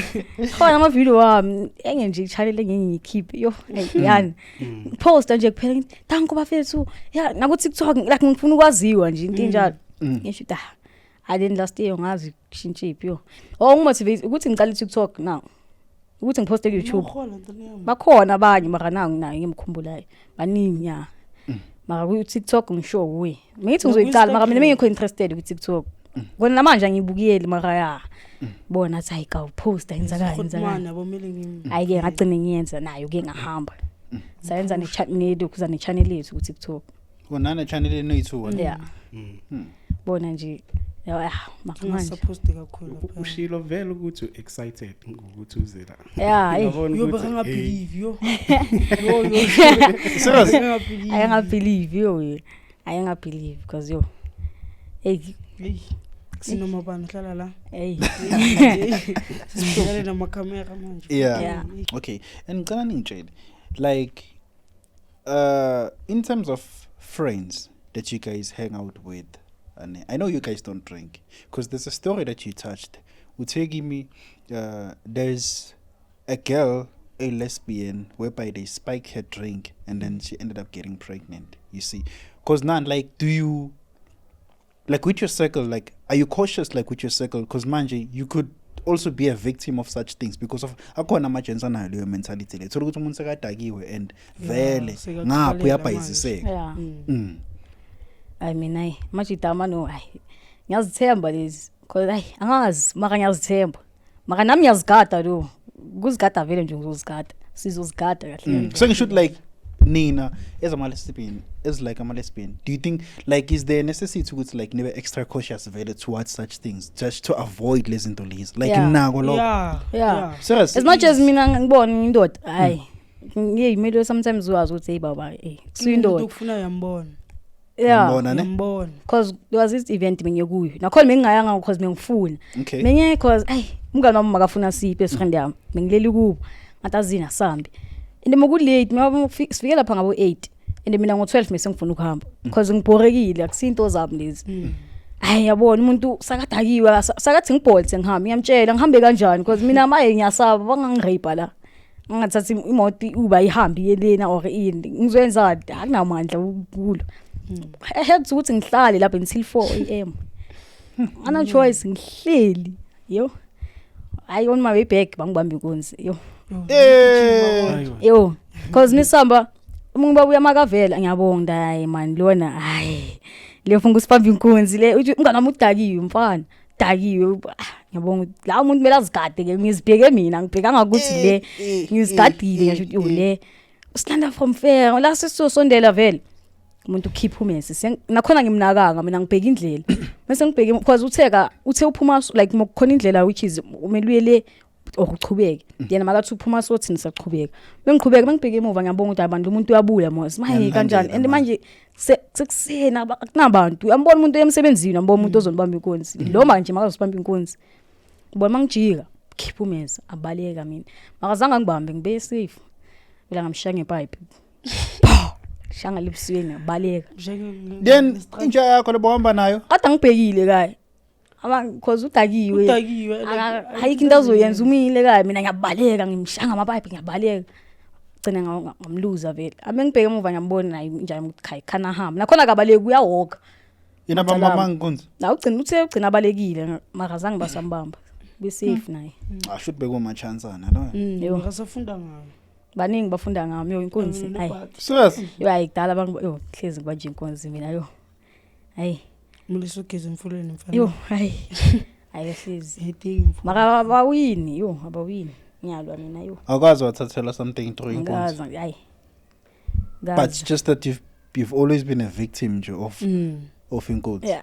khona ama video wami enye nje i-channel engiyikhiphe yo, hey, yani posta nje kuphela, ngithi danko bafethu ya, naku TikTok, like ngifuna ukwaziwa nje into enjalo. Ngisho ukuthi ah, then last year ngazi kushintsha iphi yo, oh, ngimotivate ukuthi ngicala i-TikTok now, ukuthi ngiposte ku YouTube. Uhola ntwana yami. Bakhona abanye, mara nangu nayo ngimkhumbulayo, baningi ya, mara ku TikTok ngisho kuye ngithi ngizoyiqala, mara mina bengikho interested ku TikTok kona namanje angibukeli, mara ya bona athi hayi ka posta yenzakala yenzakala. Hotman yabo, kumele ngimi. Hayi ke, ngagcina ngiyenza nayo ke, ngahamba sayenza ne-channel kuza ne-channel yethu ku TikTok. Unane channel enoyi-2. Yeah, bona nje ya, ah, mara manje Ngingasaphosti kakhulu lapha. Ushilo vele ukuthi u-excited ngokuthi uze la. Yeah, eh. Ngiyabona Yo, ukuthi, hey, bekangabelieve yo. Yo yo. Serious? Bekangabelieve. Ayangabelieve yo, ayangabelieve because yo, hey. Hey. Sinoma bani hlala la. Hey. Sesibhekane namakhamera manje. Yeah. Yeah. Okay. And ngicela ningitshele, like in terms of friends that you guys hang out with, and I know you guys don't drink, because there's a story that you touched. Uthe kimi there's a girl, a lesbian, whereby they spike her drink and then she ended up getting pregnant. You see, because now, like, do you like with your circle, like, are you cautious, like, with your circle? Because manje you could also be a victim of such things because of akhona ama-gents anayo leyo mentality le, thola ukuthi umuntu sekadakiwe and vele sekaqhalela ngapha uyabhayiziseka. Yeah. I mean, ayi majidama no, ayi ngiyazithemba lezi, cause ayi angazi, mara ngiyazithemba, mara nami ngiyazigada lo, kuzigada vele nje, ngizozigada, sizozigada kahle. So ngisho ukuthi like nina as ama-lesbian, as like ama-lesbian, do you think like is there a necessity ukuthi like nibe extra cautious vele towards such things just to avoid lezi zinto lezi, like Yeah. nako lokho? Yeah. Yeah. Serious? As much as mina ngibona indoda, hayi. Ngiye kumele sometimes uwazi ukuthi hey baba, eh, kusuyindoda. Ukufuna uyambona. Yeah. Uyambona, ne? Uyambona. Because there was this event bengiye kuyo. Nakhona bengingayanga because bengifuna. Okay. Menye cause ay umngane wami makafuna siphe friend yami. Bengileli kubo. Ngathi azina sambe. And moku late ngoba sifike lapha ngabo 8. And mina ngo 12 mase ngifuna ukuhamba because ngibhorekile, akusinto zami lezi. Hayi, yabona umuntu sakadakiwe, sakathi ngibholte ngihambe, ngiyamtshela ngihambe kanjani because mina maye ngiyasaba bangangirape la. Ngingathatha imoto uba ihambe iyelena or ini, ngizoyenzani? Akunamandla ukulo. I had ukuthi ngihlale lapha until 4 am. Ana choice, ngihleli. Yo. Hayi, on my way back bangibamba inkunzi. Yo. Eh. Hayiwa. Yo, cause misamba umuntu babuya makavela, ngiyabonga, hayi man, lona hayi. Le ufuna ukusibamba inkunzi le, uthi umngane wami udakiwe, mfana. Dakiwe. Ah, ngiyabonga la umuntu kumele azigade ke, ngizibheke mina, ngibhekanga ukuthi le ngizigadile, ngisho ukuthi yo le usilanda from fair la sesizosondela vele. Umuntu ukhipha umesi, nakhona ngimnakanga mina, ngibheka indlela bese ngibheke because utheka uthe uphuma like mokukhona indlela which is umele uye le or uchubeke, yena makathi uphuma, sothi nisachubeka, bengiqhubeka, bengibheke emuva, ngiyabonga ukuthi abantu umuntu uyabuya mos maye kanjani. And manje sekusena, akunabantu, uyambona umuntu emsebenzini, uyambona umuntu ozonibamba inkunzi lo manje makazosibamba inkunzi. Ubona mangijika khipha umeza, abaleka, mina makazange angibambe, ngibe safe phela, ngamshaya ngepipe shanga lebusweni, abaleka. Then inja yakho lebohamba nayo? Kade angibhekile kaye ama cause udakiwe. Udakiwe. Ayikho into azoyenza, umile kaye, mina ngiyabaleka, ngimshanga amapipe, ngiyabaleka, gcina ngamluza vele. Ame ngibheke emuva, ngiyambona naye njani ukuthi khayi khana hamba, nakhona akabaleki, uyawoka. Yena Ngicalanga. bambamba nkunzi? Na ugcina uthe ugcina abalekile, mara zange basambamba, be safe naye. Ah, should bekuma chance ana lo. Yo. Ngasafunda ngayo. Baningi bafunda ngami, yo, inkunzi, hayi. Serious? Yo, hayi, kudala bangi, yo, hlezi ngibanje inkunzi mina, yo, hayi. Kumele sogeza emfuleni, mfana. Yo, hayi hayi, hlezi. Hedingi. Mara abawini, yo, abawini, ngiyalwa mina, yo. Awukwazi wathathela something through inkunzi? Ngazi, hayi. But Ngazi. just that you've always been a victim nje of of inkunzi. Yeah,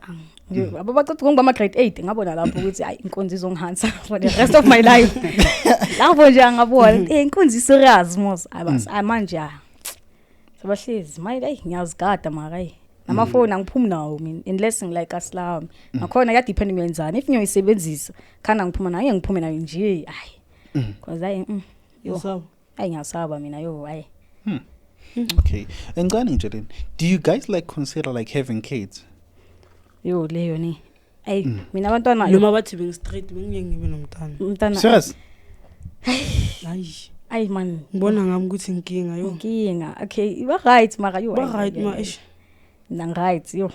nje ababaceda ngoba ama grade 8, ngabona lapho ukuthi hayi, inkunzi izongihansa for the rest of my life. Lapho nje angabona eh inkunzi serious mos abas manje, ah, sabahlezi maye, hayi, ngiyazigada mara hayi, namafoni angiphumi nawo mina unless ngilike aslami, nakhona kuya depend ngiyenzani, if ngiyoyisebenzisa khana ngiphuma nayo, ngiphume nayo nje, hayi, because hayi, yo. Yasaba. Hayi, ngiyasaba mina, yo, hayi. Okay, ngicane ngitsheleni, do you guys like consider like having kids? Yo, leyo ni ayi, mina abantwana yo, Noma bathi bengi-straight, bengingeke ngibe nomntana. Umntana. Serious? Hayi. Ayi man. Ngibona ngami ukuthi inkinga, yo. Inkinga, okay, ba right mara yo. Ba right ma, eish. Mina ngi-right, yo,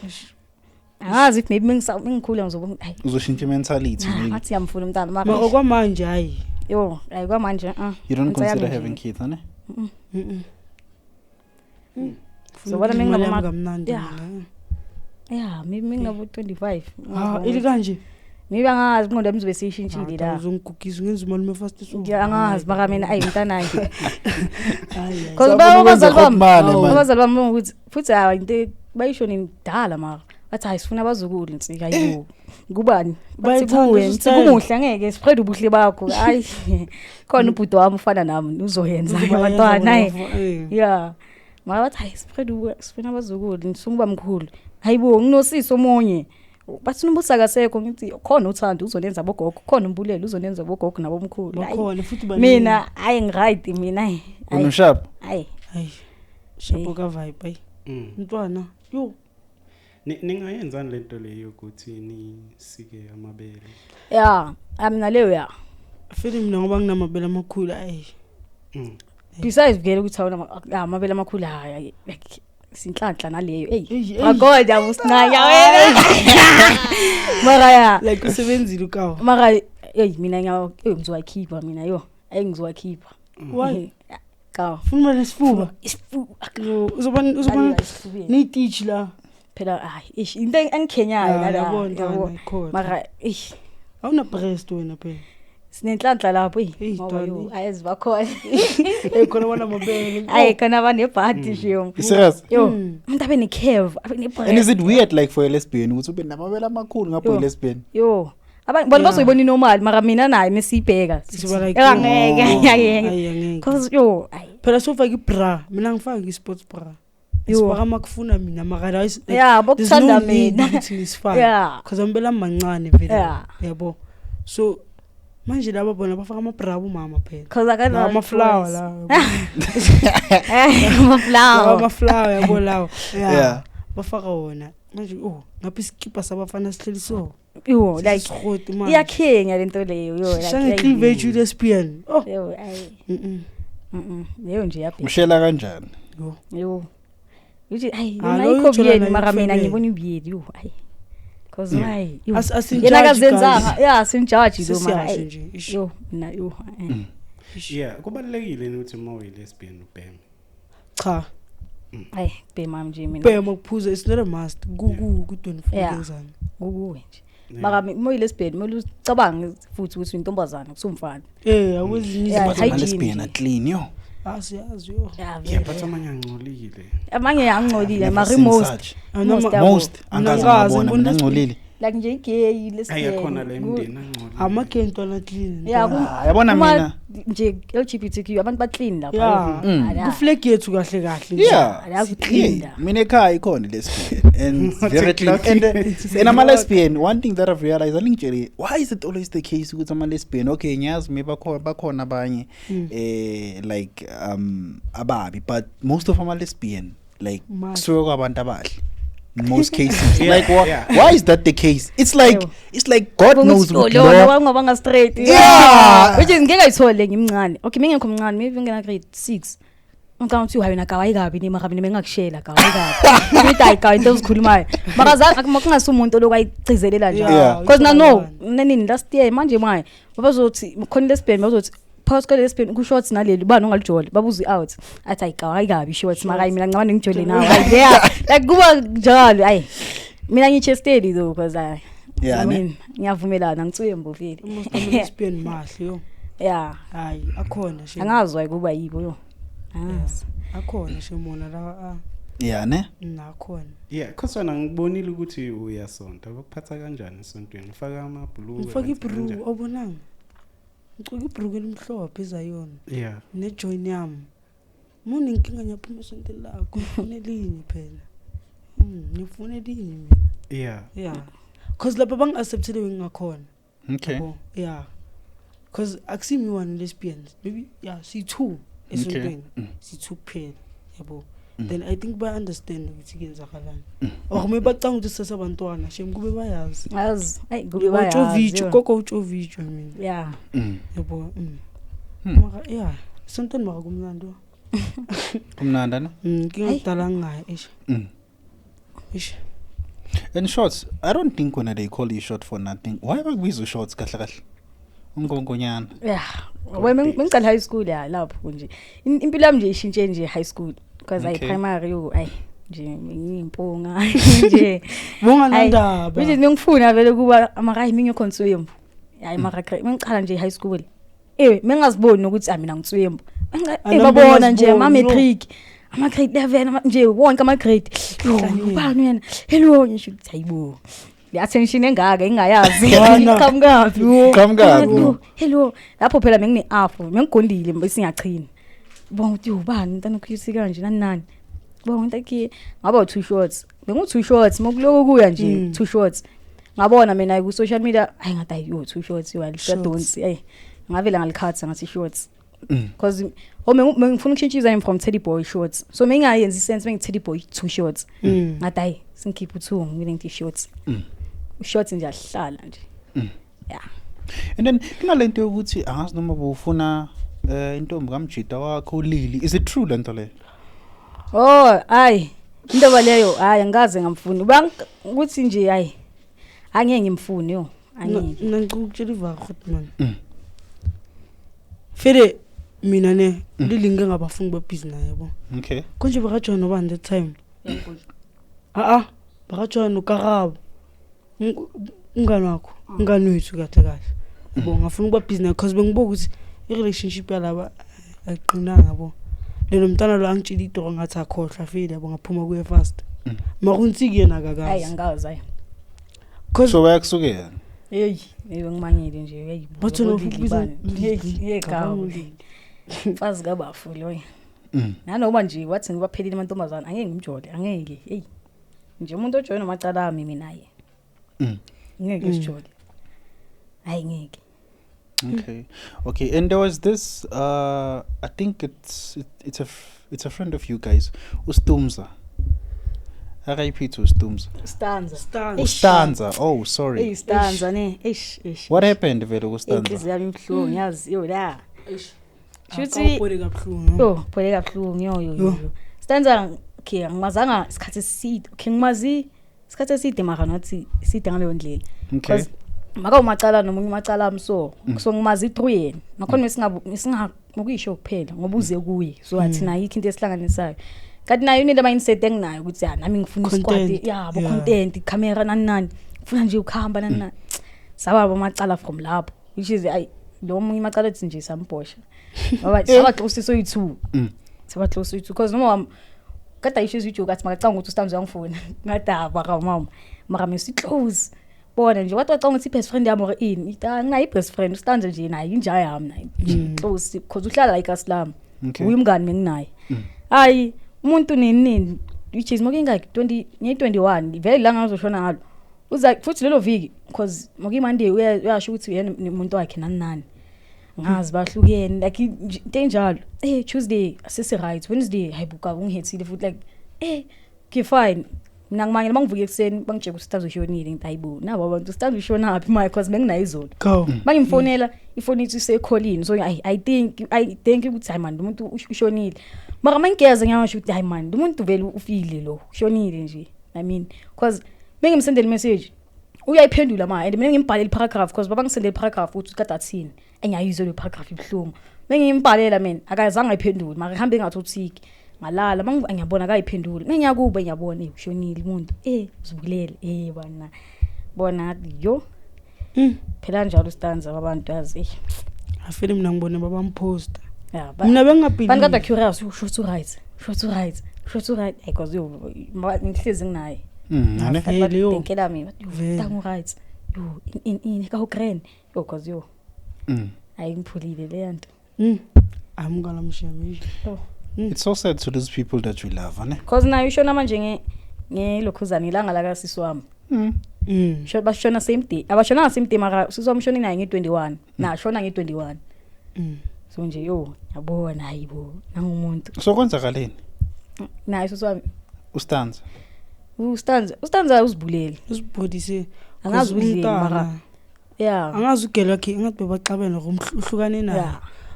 angazi if maybe mengikhula ngizoba hayi. Uzoshintsha mentality maybe. Ngathi yamfuna umntana mara. Mara okwamanje hayi. Yo, hayi, kwamanje ah. You don't Ngicela consider nje. having kids, ane? So bona menginabo Kamnandi Yeah. mina. Yeah, maybe mengingabo 25. Ah, ili kanje. Maybe, angazi, ingqondo yami izobe seyishintshile la. Uzongigugisa, ngenza umalume fast so. Ngiya- angazi mara mina ayi, umntana hayi. Hayi. Because Safuna ba ukwenza abazali bami, hotmale, man. abazali bami ukuthi futhi hayi, into bayisho nidala mara bathi hayi, sifuna abazukulu, insika ayibo kubani, bathi Bayithanda kuwe leso ngithi style. kumuhle, angeke spread ubuhle bakho, hayi, khona ubhuti wami ufana nami, uzoyenza abantwana, hayi. Yeah, mara bathi hayi, spread sifuna abazukulu, ngifuna ukuba mkhulu, hayibo, nginosisi omunye, bathi nombuso akasekho, ngithi khona uthando uzonenza bogogo, khona umbulelo uzonenza bogogo nabomkhulu. Hayi. Bakhona futhi baningi. Mina hayi, ngiright mina, hayi. Wena usharp? Hayi. Hayi. Shapo ka vibe hayi. Mntwana, yo. Ningayenzani lento leyo yokuthi nisike amabele? Ya, mina leyo ya. Feel mina ngoba nginamabele amakhulu ayi. Besides vele ukuthi awuna amabele amakhulu, hayi, like sinhlanhla naleyo, ey. Eyi, eyi. Magoda usinanya wena mara ya. Like usebenzile ukawa. Mara ey, mina ngiya, ey, ngizowakhipha mina, yo, ey, ngizowakhipha. Why? Ka Funa nesifuba. Isifuba. Yo, uzoba Lalela esifubeni. neyititshi la. Phela hayi, eish, into engikhenyayo Ah, nala, yabo, ntwana, yabo. ikhona. Mara eish. Awuna breast wena phela. Sinenhlanhla lapho, eyi. Eyi, Ngoba ntwana. yo, ayezi bakhona. Eh, khona bona mabele. Hayi, khona banebhadi nje, yo. Serious? Yo, umuntu abe ne-curve, abe ne-breast. And is it weird like for a lesbian ukuthi ube namabele amakhulu ngapho Yo. uyi-lesbian? Yo, abantu bona bazoyibona inormal, mara mina naye mesiyibheka Siba like, angeke. oh. Angeke. Ayi, angeke. Cause yo, ayi. Phela sofaka ibra, mina ngifaka i-sports bra. Yo. Isifaka makufuna mina mara like, Yeah, there's no bokuthanda need mina. ukuthi ngisifake. Yeah. Cause ambela mancane vele. Yeah. Yabo. So manje laba bona bafaka ama-bra abomama phela. Cause I got Lawa ama-flower lawa. Lawa Ama-flower. ama-flower yabo lawa. Yeah. Yeah. Bafaka wona. Manje oh, ngapha isikipa sabafana sihleli so. Yo, like Sisihoti manje. iyakhenga lento leyo. Yo, like. Shange cleavage lesbian. Oh. Yo, ayi. Mhm. Leyo nje yabheka. Ushela kanjani? Yo. Yo. Uthi ayi Ah, yona loyo ayikho uthola buyeli nayo mara mina imfebele. ngibona ibuyeli yo ayi. Cause why? Yo. As Yena asinjaji. akazenzanga. Yeah, sinjaji lo mara. Sesiyasho ayi. nje. Ish. Yo, mina yo. eh. Yeah, kubalulekile ukuthi uma uyi-lesbian ubheme. Cha. Ayi, bhema nje mina. Bhema ukuphuza it's not a must. Ku ku ku 24 Yeah. ngenzani. Kukuwe nje. Mara uma uyilesbian kumele ucabange futhi ukuthi uyintombazana kusumfana. Eh, akwezinye Yeah, But izinto. hygiene ama-lesbian nje. are clean yo. Asiyazi yo. Yeah, Yeah, but vele. amanye angcolile. Amanye angcolile Never mara seen most such. most yabo. Most angaze Angikaze ngabona ngibone mina ngcolile. Like nje igay lesbian. Ayi akhona la emndeni angcolile. Amagento ana clean. Yeah, Ah, yabona kuma- mina. nje LGBTQ abantu ba clean lapha. Yeah. Ala. Ku flag yethu kahle kahle. nje. Yeah. Ala ku-clean Yeah. la. Mina ekhaya ikhona lesbian and very clean. And I'm a lesbian. One thing that I've realized, alingitshele, why is it always the case ukuthi ama lesbian okay ngiyazi maybe bakhona abanye like ababi but most of ama lesbian like Mahle. kusuke kwabantu abahle. In most cases Yeah, like why, yeah. why is that the case? It's like Yebo. it's like God knows Ukuthi ukuthi lo lo wangabanga straight. Yeah. Which is ngeke ayithole ngimncane. Okay, mengekho mncane, maybe ngena grade 6. Ngicabanga ukuthi hayi wena kawayi kabi ni mara mina bengakushela kawayi kabi. Ngithi hayi kawayi into ozikhulumayo. Mara zange kungasi umuntu lokhu ayigcizelela nje. Yeah. Because na no, nanini last year manje manje babazothi khona lesbian bazothi phakathi kwale lesbian ku shorts naleli ubani ongalijola babuza i-out athi hayi kawayi kabi shorts mara hayi mina ngicabanga ngijole nawe hayi yeah like kuba njalo hayi mina ngichesteli though because I Yeah, I ne? mean ngiyavumelana ngitswembu vele Most ama lesbian mahle yo. yeah Hayi akhona she. angazi waye kuba yibo yo angazi Akhona she mona la ah Yeah, ne? nakhona. Yeah, cause wena ngibonile ukuthi uyasonta. Bakuphatha kanjani esontweni? Ufaka amabhuluku. Ngifaka wenza ibru kanjani? obonanga. Ngicela ibru elimhlophe ezayona Yeah. nejoin yami. Muni inkinga ngiyaphuma esontweni lakho ngifuna elinye phela. Ngifuna elinye mina. Yeah. Yeah. Cause lapha bangi-acceptele bengingakhona. Okay. Yabo, yeah. Cause akusimi one lesbians. Maybe yeah, si-two esontweni. Si-two kuphela. Yabo. Then I think ba understand ukuthi kuyenzakalani. Or maybe bacanga ukuthi sisabantwana, shem kube bayazi. azi ayi kube bayazi Utshovicho, yo. koko utshovicho mina. yeah Yabo. Mara yeah, esontweni mara kumnandi. Kumnandi ne? Inkinga kudala ngingayi eish. Eish. In shorts, I don't think when they call you short for nothing. Why bakubiza shorts kahle kahle? Ungonkonyana. yeah wena mengicala high school ya lapho nje impilo yami nje ishintshe nje high school because ayi Okay. primary yo ayi nje ngiyimpunga nje Bonganandaba. which is ngifuna vele kuba mara hayi mingekho nswembu hayi mara mengicala nje high school mengaziboni nokuthi ah mina ngitswembu Anami babona nje ama bengaziboni, yo. matric ama grade 11 nje wonke ama grade yo Hlanyeni. ubani wena hello ngisho ukuthi hayibo le attention engaka engayazi Yona. qhamukaphi Qhamukaphi, Yo, no. hello lapho phela mengine afro mengigondile bese ngiyachina bonga ukuthi ubani umntana okhulisi kanje nani nani bonga into akhe ngaba two shorts bengu two shorts mokuloko kuya nje two shorts ngabona mina ku social media ayi ngathi ayi yo two shorts yo alidonsi ayi ngavela ngalikhatha ngathi shorts because oh mengifuna ukushintsha design from teddy boy shorts so mengayenzi sense mengi teddy boy two shorts ngathi ayi singikhipha u2 ngile ngithi shorts shorts nje ahlala nje yeah And then kunalento yokuthi angazi noma bufuna intombi kaMjida wakho uLili. Is it true lento le? Oh, hayi. Intoba leyo, hayi angikaze ngamfuni. Bang ukuthi nje hayi. Angeke ngimfune yo. Angeke. Mina ngicela ukutshela ivaka man. Fede mina ne lili ngike ngabafuni babhizi naye yabo. Okay. Konje bakajoyina nobani that time? Ah ah, bakajoyina noKarabo. Umngani wakho, umngani wethu kahle kahle. Yabo ngafuna ukuba busy naye because bengibuka ukuthi i-relationship yalaba ayiqinanga yabo. Lelo mntana lo angitshela idoro ngathi akhohlwa fede yabo ngaphuma kuye fast. Mara uNtsiki yena Hayi akakazi. angikaze hayi. Cause So bayakusukela. Hey, hey ngimangile nje hey. Bathi wena ufuna ukubiza Hey, hey gawo. Mfazi kabafu loyo. Nanoma nje wathi ngibaphelile amantombazana, angeke ngimjole, angeke. Hey, nje umuntu ojoyina amacala ami mina ye. Ngeke sijole. Hayi, ngeke. Okay. And there was this I think it's a friend of you guys, uStumza. RIP to Ustumza. Stanza. Stanza. Ustanza. Oh, sorry. Hey, stanza ne. Eish, eish. What happened vele kuStanza? Inhliziyo yami ibuhlungu, yazi, yo la. Shuthi Akawuphole kabuhlungu. Yo, phole kabuhlungu, yo yo yo. Yo. Stanza, okay, angimazanga isikhathi eside. Okay, ngimazi isikhathi eside mara not side ngaleyo ndlela. Because maka umacala nomunye umacala ami, so so ngimazi through yena. Nakhona mesingabu mesinga ngokuyisho kuphela ngoba uze kuye. So athi nayo ikho into esihlanganisayo. Kanti nayo unele mindset enginayo ukuthi ya, nami ngifuna isquad Content. ya bo content, camera, nani nani. Ngifuna nje ukuhamba nani nani. Saba amacala from lapho, which is ay lo munye amacala ethi nje sambhosha. Ngoba saba close soyi2. Saba close soyi2 because noma wami kade ayisho ijoke athi makacanga ukuthi uStanza uyangifuna. Ngadaba ka mama. Mara mesi close. Bona nje wathi wacanga ukuthi i-best friend yami or ini. Ithi, "Ah, nginayo i-best friend uStanza nje naye inja yami naye." Close because uhlala la eKaslam. Okay. Uye umngani menginaye. Hayi, umuntu nini nini, which is moke ingaki 20 nge 21 vele la ngazoshona ngalo. Uza futhi lelo viki because moke Monday uyasho ukuthi uyena umuntu wakhe nani nani. Ngazi bahlukene like into enjalo. Tuesday sisi right, Wednesday hayibuka ungihethile futhi like okay, fine. Mina ngimangele mangivuka ekuseni bangitshela ukuthi Stanza ushonile, ngithi hayibo, nabo abantu Stanza ushonaphi manje because benginayo izolo. Go. Mangimfonela ifoni ithi isekholini, so I think ukuthi hayi man, lo muntu ushonile. Mara mangigeza ngiyasho ukuthi hayi man, lo muntu vele ufile, lo ushonile nje. I mean, because bengimsendele message uyayiphendula ma, and mina ngimbhalele paragraph because baba ngisendele paragraph ukuthi kade athini, engiyayizwe le paragraph ibuhlungu. Bengimbhalela mina, akazange ayiphendule, mara ihambe ngathi uthiki ngalala ngiyabona akayiphenduli. Mengiyakuba ngiyabona ushonile umuntu, uzibulele bana bona ngathi yo. Phela njalo ustanza wabantu, yazi. Afele mina ngibone babamposta. Ya. Mina bengingabhili. Bantu kade curious, usho to right, usho to right, usho to right, because yo ngihlezi nginaye. Ne? Vele, yo. Tenkela mina bathi, yo, Vele. tangu right, yo, in in ka ho grand, yo, cause yo hayi, ngiphulile le yanto. Amukala mshami. Oh. It's so sad to lose people that you love, ne? Cause nayo ishona manje ngelokhuzana ilanga la kasisi wami. Bashona same day, abashonanga same day, mara usisi wami ushone naye nge-21, nashona nge-21. So nje yo, yabona, hayibo, nangumuntu. So kwenzakaleni? Naye usisi wami. Ustanza. Ustanza uzibulele. Usibhodise. Angazi udleni mara ya. Angazi ugelo wakhe ngathi bebaxabene uhlukane naye.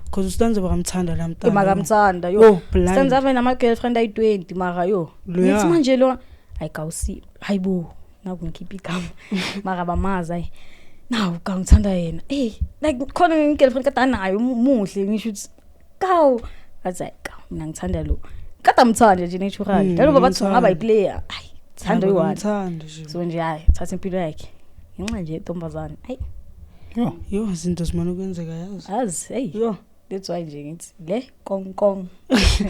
Because ustanza bakamthanda la mntana. Makamthanda yo. Oh, blind. Stanza ave nama-girlfriend ayi-20 mara yo. Loya. Ngithi manje lo hayi kawusi, hayibo, naku ngikhipha igama mara bamazi, hayi nawu kangithanda yena, like khona i-girlfriend kade anayo muhle, ngisho ukuthi kawu athi hayi ka mina ngithanda lo kade amthanda nje natural. Njengoba bathi Ngimthanda. ungaba yi-player, hayi, thanda oyi-one. Ngimthanda nje. So nje hayi, thatha impilo yakhe ngenxa nje yentombazane, hayi. Yo. Yo, izinto zimane ukwenzeka, yazi. Azi, hey. Yo. That's why nje ngithi le kong kong,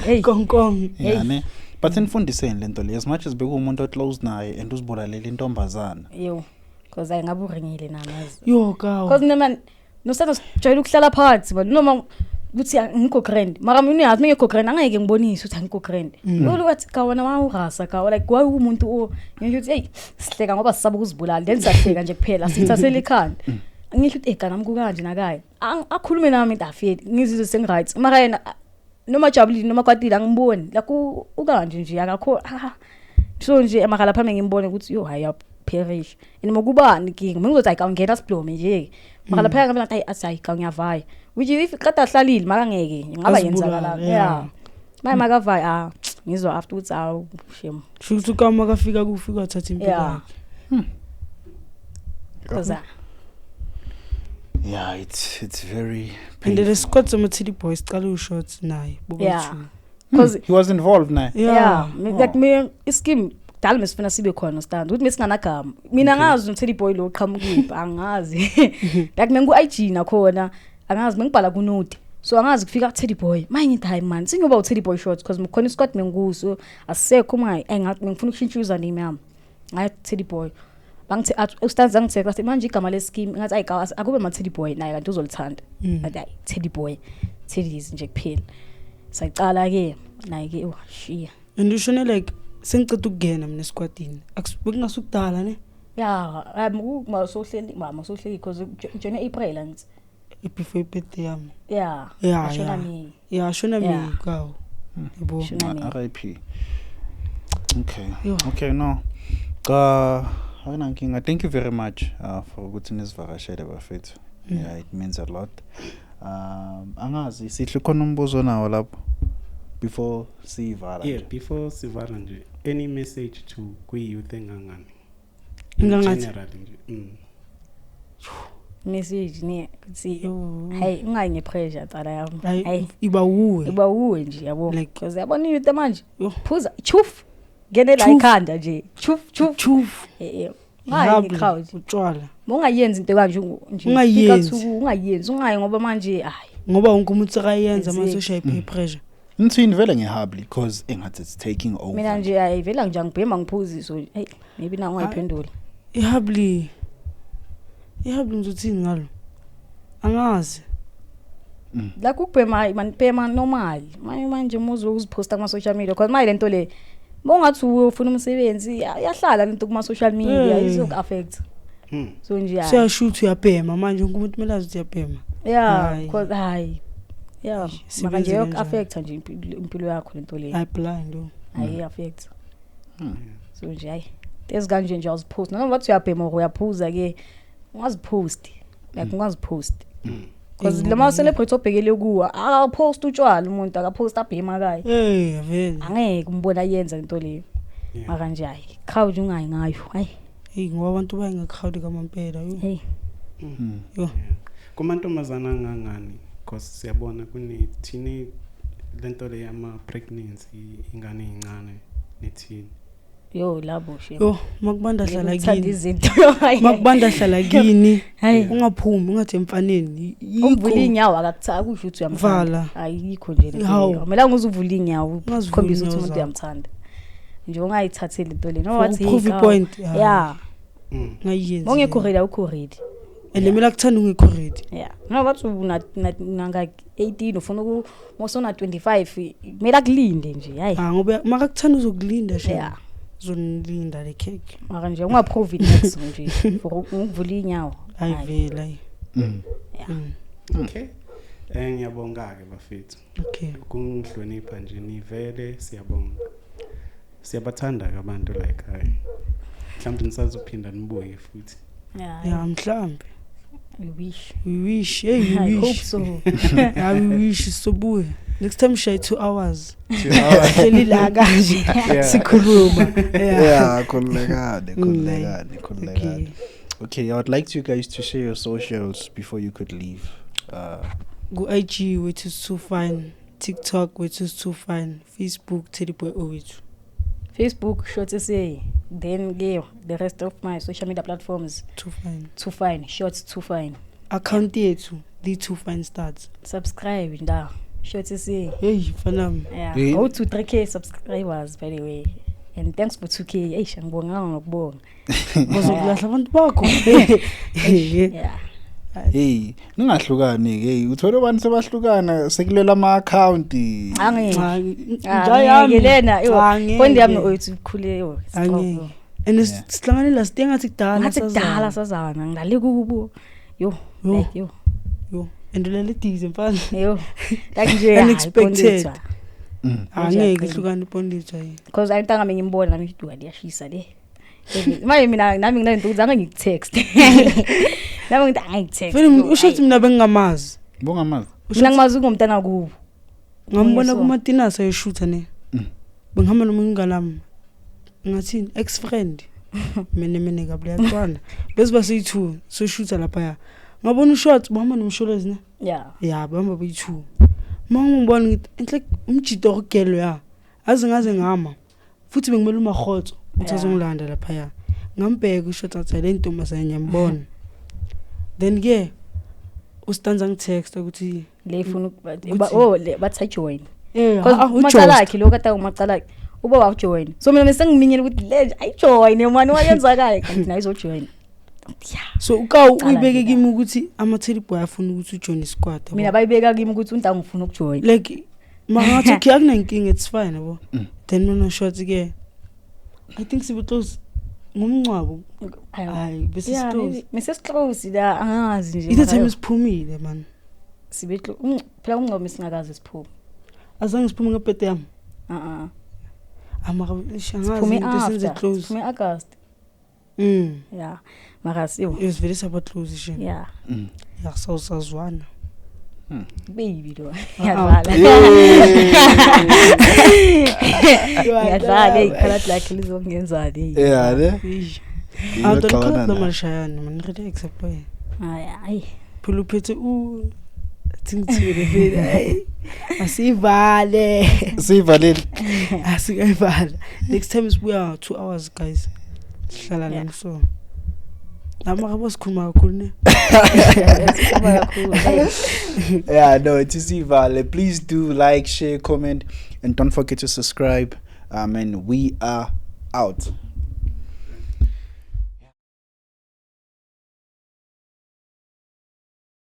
hey. Kong kong. Yeah, ne? But nifundiseni lento le, as much as bekuwumuntu oclose naye and uzibulalela intombazana. Yo, cause ayi ngabe uringile nami, yazi. Yo, kawo. Cause mina nosana sijwayele ukuhlala phansi man, noma ukuthi angikho grand, mara mina uyazi mengekho grand angeke ngibonise ukuthi angikho grand. Lolu wathi kawana wawurasa kawa like waye umuntu o ngisho ukuthi hey, sihleka ngoba sisaba ukuzibulala, then siyahleka nje kuphela, sithathele ikhanda. Ngisho ukuthi nami kukanje nakaye. Akhulume nami into afeli ngizizwe sengiright, mara yena noma jabulile noma kwatile angiboni like ukanje nje akakho so nje mara lapha ngimbone ukuthi yo hayi perish and mokubani inkinga mengizothi hayi kawungena siblome nje, mara lapha ngabe ngathi hayi athi hayi kawungiyavaya, which is if kade ahlalile maka ngeke ngaba Azibulale, yenzakala. yeah. Yeah, maye makavaya ngizwa after ukuthi awu shame. Sho ukuthi ukama kafika kufika wathatha impilo Yeah. yakhe. Because Yeah, it's very And painful. the squad sama-Teddy Boys cala ushots naye. Yeah. Boba-two. Because He was involved naye. yeah, Oh. like me ischeme kudala mesifuna sibe khona stand ukuthi mesinganagama mina. Angazi uTeddy Boy lo qhamukiphi, angazi, like mina ku-IG nakhona angazi, mengibhala kunote, so angazi kufika Teddy Boy maye ngithi hayi man, singoba uTeddy Boy short because khona isquad menguso asisekho maye engathi ngifuna ukushintsha username yami ngathi Teddy Boy. Bangithi athi ustanza ngithe ngathi manje igama lescheme ngathi ayi akube ma Teddy Boy naye kanti uzolithanda. Ngathi hayi, Teddy Boy, Teddies nje kuphela. Sacala ke naye ke washiya. And ushone like sengiceda ukungena mina esikwatini, bekungasukudala ne. Ya, masohleli mama sohleli because ujone April angithi. Before ibirthday yami. Yeah. Yeah, Ashona yeah. me. Ya, shona. Yeah. Mi kawo, yabo. Shona me. RIP. Okay. Yo. Okay, no. Cha, akunankinga. Thank you very much for ukuthi nisivakashele, bafethu. Yeah, it means a lot. Angazi sihle khona umbuzo nawo lapho before siyivala. Yeah, nje. Before sivala nje, any message to kwi-youth engangani? In Engangathi? general nje. Message ne kuthi Yo. hey, ungayi ngepressure tsala yami. Hayi, Hey, iba wuwe. Iba uwe nje, yabo. Like- Because yabona youth manje. Yo. Phuza chuf. Ngene la Chuf. ekhanda nje. Chuf chuf. Chuf. Eh eh. Ungayi Ihabule, nge-crowd. utshwala. Ungayenzi into kanje nje. Ungayenzi. Fika ungayenzi, ungayi ngoba manje hayi. Ngoba wonke umuntu sekayenza Exactly. manje, ushaya peer pressure. Ngithini vele ngehably because engathi it's taking over. Mina nje hayi vela nje angibhema ngiphuzi, so hey, maybe na ungayiphendula. Ihabli, ihabli ngizothini ngalo, angazi. La kukubhema hayi man, bhema normal. Manje manje muzwe uziphosta kuma social media because manje lento le mongathi ufuna umsebenzi iyahlala lento kuma social media, izoku affect. So nje hayi. Siyashuthi uyabhema manje, wonke umuntu kumele azi ukuthi uyabhema. Yeah, Hayi. because hayi. Yeah, mara Sebenze nje kanjani? affect nje impilo yakho lento le. Hayi, blind oh. Ayi affect. So nje hayi. Ezikanje nje awuzipost. Noma bathi uyabhema or uyaphuza ke ungazipost. Like ungazipost. Because lama celebrate obhekele kuwa akapost utshwala, umuntu akapost abhema kayi. Eh, vele. Angeke umbona ayenza into leyo. Mara nje hayi, crowd ungayi ngayo. Hayi. Hey, ngoba abantu bayangacrowd kamampela, yo. Hey. Yo. Yeah. Kumantombazana angangani, because siyabona kune thini lento le yama pregnancy, ingane ezincane nethini. Yo labo she. Yo, makubanda hlala Ngikuthanda kini. izinto. Makubanda hlala kini. Hayi. Ungaphumi, ungathi emfaneni. Umvula inyawo akakuthaka kusho ukuthi uyamthanda. Vala. Ayikho nje lento Hawu. leyo. Kumele uzuvula inyawo Ungazivuli ukhombisa ukuthi inyawo umuntu zakho. uyamthanda. Nje ungayithatheli into le. Noma For wathi prove hey, point. Yeah. Ngayenzi. Mongekho ready awukho ready. And kumele akuthanda ungekho ready. Yeah. Noma bathi una nanga 18 ufuna uku mosona 25 kumele akulinde nje hayi. Ah, ngoba makakuthanda uzokulinda she. Yeah. Uzonilinda le cake. Mara nje ungaprove it next nje for ukuvula inyawo. Hayi vele, hayi. Okay. Ngiyabonga ke bafethu. Okay. Kungihlonipha nje nivele, siyabonga. Siyabathanda ke abantu like hayi. Mhlawumbe nisazophinda nibuye futhi. Yeah. Yeah, mhlambe. We wish. We wish. Hey, we I hope wish. so. Yeah, we wish sobuye. Next time shay 2 hours. 2 hours. Hleli la kanje Yeah. sikhuluma. Yeah. Yeah, khululekani, khululekani, Okay. khululekani. Okay, I would like you guys to share your socials before you could leave. Ku IG which is too fine, TikTok which is too fine, Facebook Teddy Boy Owethu. Facebook Short SA, then ke the rest of my social media platforms Too fine. Too Fine, Short Too Fine. Account yethu the Too Fine Stars. Subscribe nda Short SA. Hey, mfana. Yeah. Hey. Go to 3K subscribers by the way. And thanks for 2K. Eish angibonganga ngokubonga. Bazokulahla abantu bakho. Yeah. Hey, ningahlukani ke. Hey, uthole abantu sebahlukana sekulela ama account. Angeke. Cha, Ah, nja yami. ngeke lena yo. Cha, angeke. Bond yami oyithu khule yo. Angeke. And Yeah. sihlangane last year ngathi kudala. Ngathi kudala sazana. sazana ngidlale kubo. Yo. Yo. Like yo. Yo, and ulele dize mfana. Yo. Like nje hayi, Unexpected. bond yethu, Angeke ihlukane ibond yethu ayi. because ayintanga mengimbona nami ngithi liyashisa le. Manje mina nami nginento ukuthi ange ngikutext. Nami ngithi ange ngikutext. Vele usho ukuthi mina bengingamazi. Bongamazi. Mina ngimazi ngomntana kubo. Ngambona So. kumatinasa ayeshutha ne. Bengihamba nomunye umngane wami. Ngathini ex friend. Mene mene kabi yantwana. Bese basiyi2 soshutha lapha ya. Ngabona ushot bahamba nomsholozi ne. Yeah. Ya, bahamba boyi2. Mangibona ngithi enhle umjito ogelo ya. Aze ngaze ngama. Futhi bengimele uMahotso ukuthi Yeah. azongilanda lapha ya. Ngambheka ushot athi le ntombazane ngiyambona. Then ke ustanza ngitext ukuthi Le ifuna Ukuthi- oh le bathi join. eh Because ah, umacala uJost. akhe lo kade umacala akhe uba wajoin. So mina sengiminyela ukuthi le ayijoin mani wayenzakayo kanti nayo izojoin. Yeah. So ukawu Cala uyibeke nje kimi ukuthi ama-Teddy Boy afuna ukuthi ujoin isquad, yabo. Mina bayibeka kimi ukuthi untanga ufuna ukujoin. Like Mara ngathi okay, akunankinga, it's fine, yabo. Then mina short ke, I think sibe close ngomncwabo. Hayi, bese Yeah, siclose. maybe mesesiclose la, angazi nje. Ithe Mara time siphumile man. Sibe phela umngcwabo singakaze siphume. Azange siphume ngebhede yami. Uh-uh. Amara angazi Siphume into senze after. close. Siphume August. Yeah, mara siyo. Isivele saba close nje. Yeah. Ya, sawusazwana. Baby lo. Ah, Ngiyadlala. Yeah. Ngiyadlala, ikhaladi lakhe lizongenzani. Yeah, ne? Eish. Yini oxabana Awuthi nayo? malishayana man, relax boy. Hayi, hayi. Phela uphethe u thingithile vele. Hayi. Asivale. Siyivalile. Asikayivala. Next time sibuya 2 hours, guys. Sihlala nami so. Nama ngabo sikhuluma kakhulu ne. Sikhuluma kakhulu. Hey. Yeah, no, it is Ivale. Please do like, share, comment, and don't forget to subscribe. And we are out.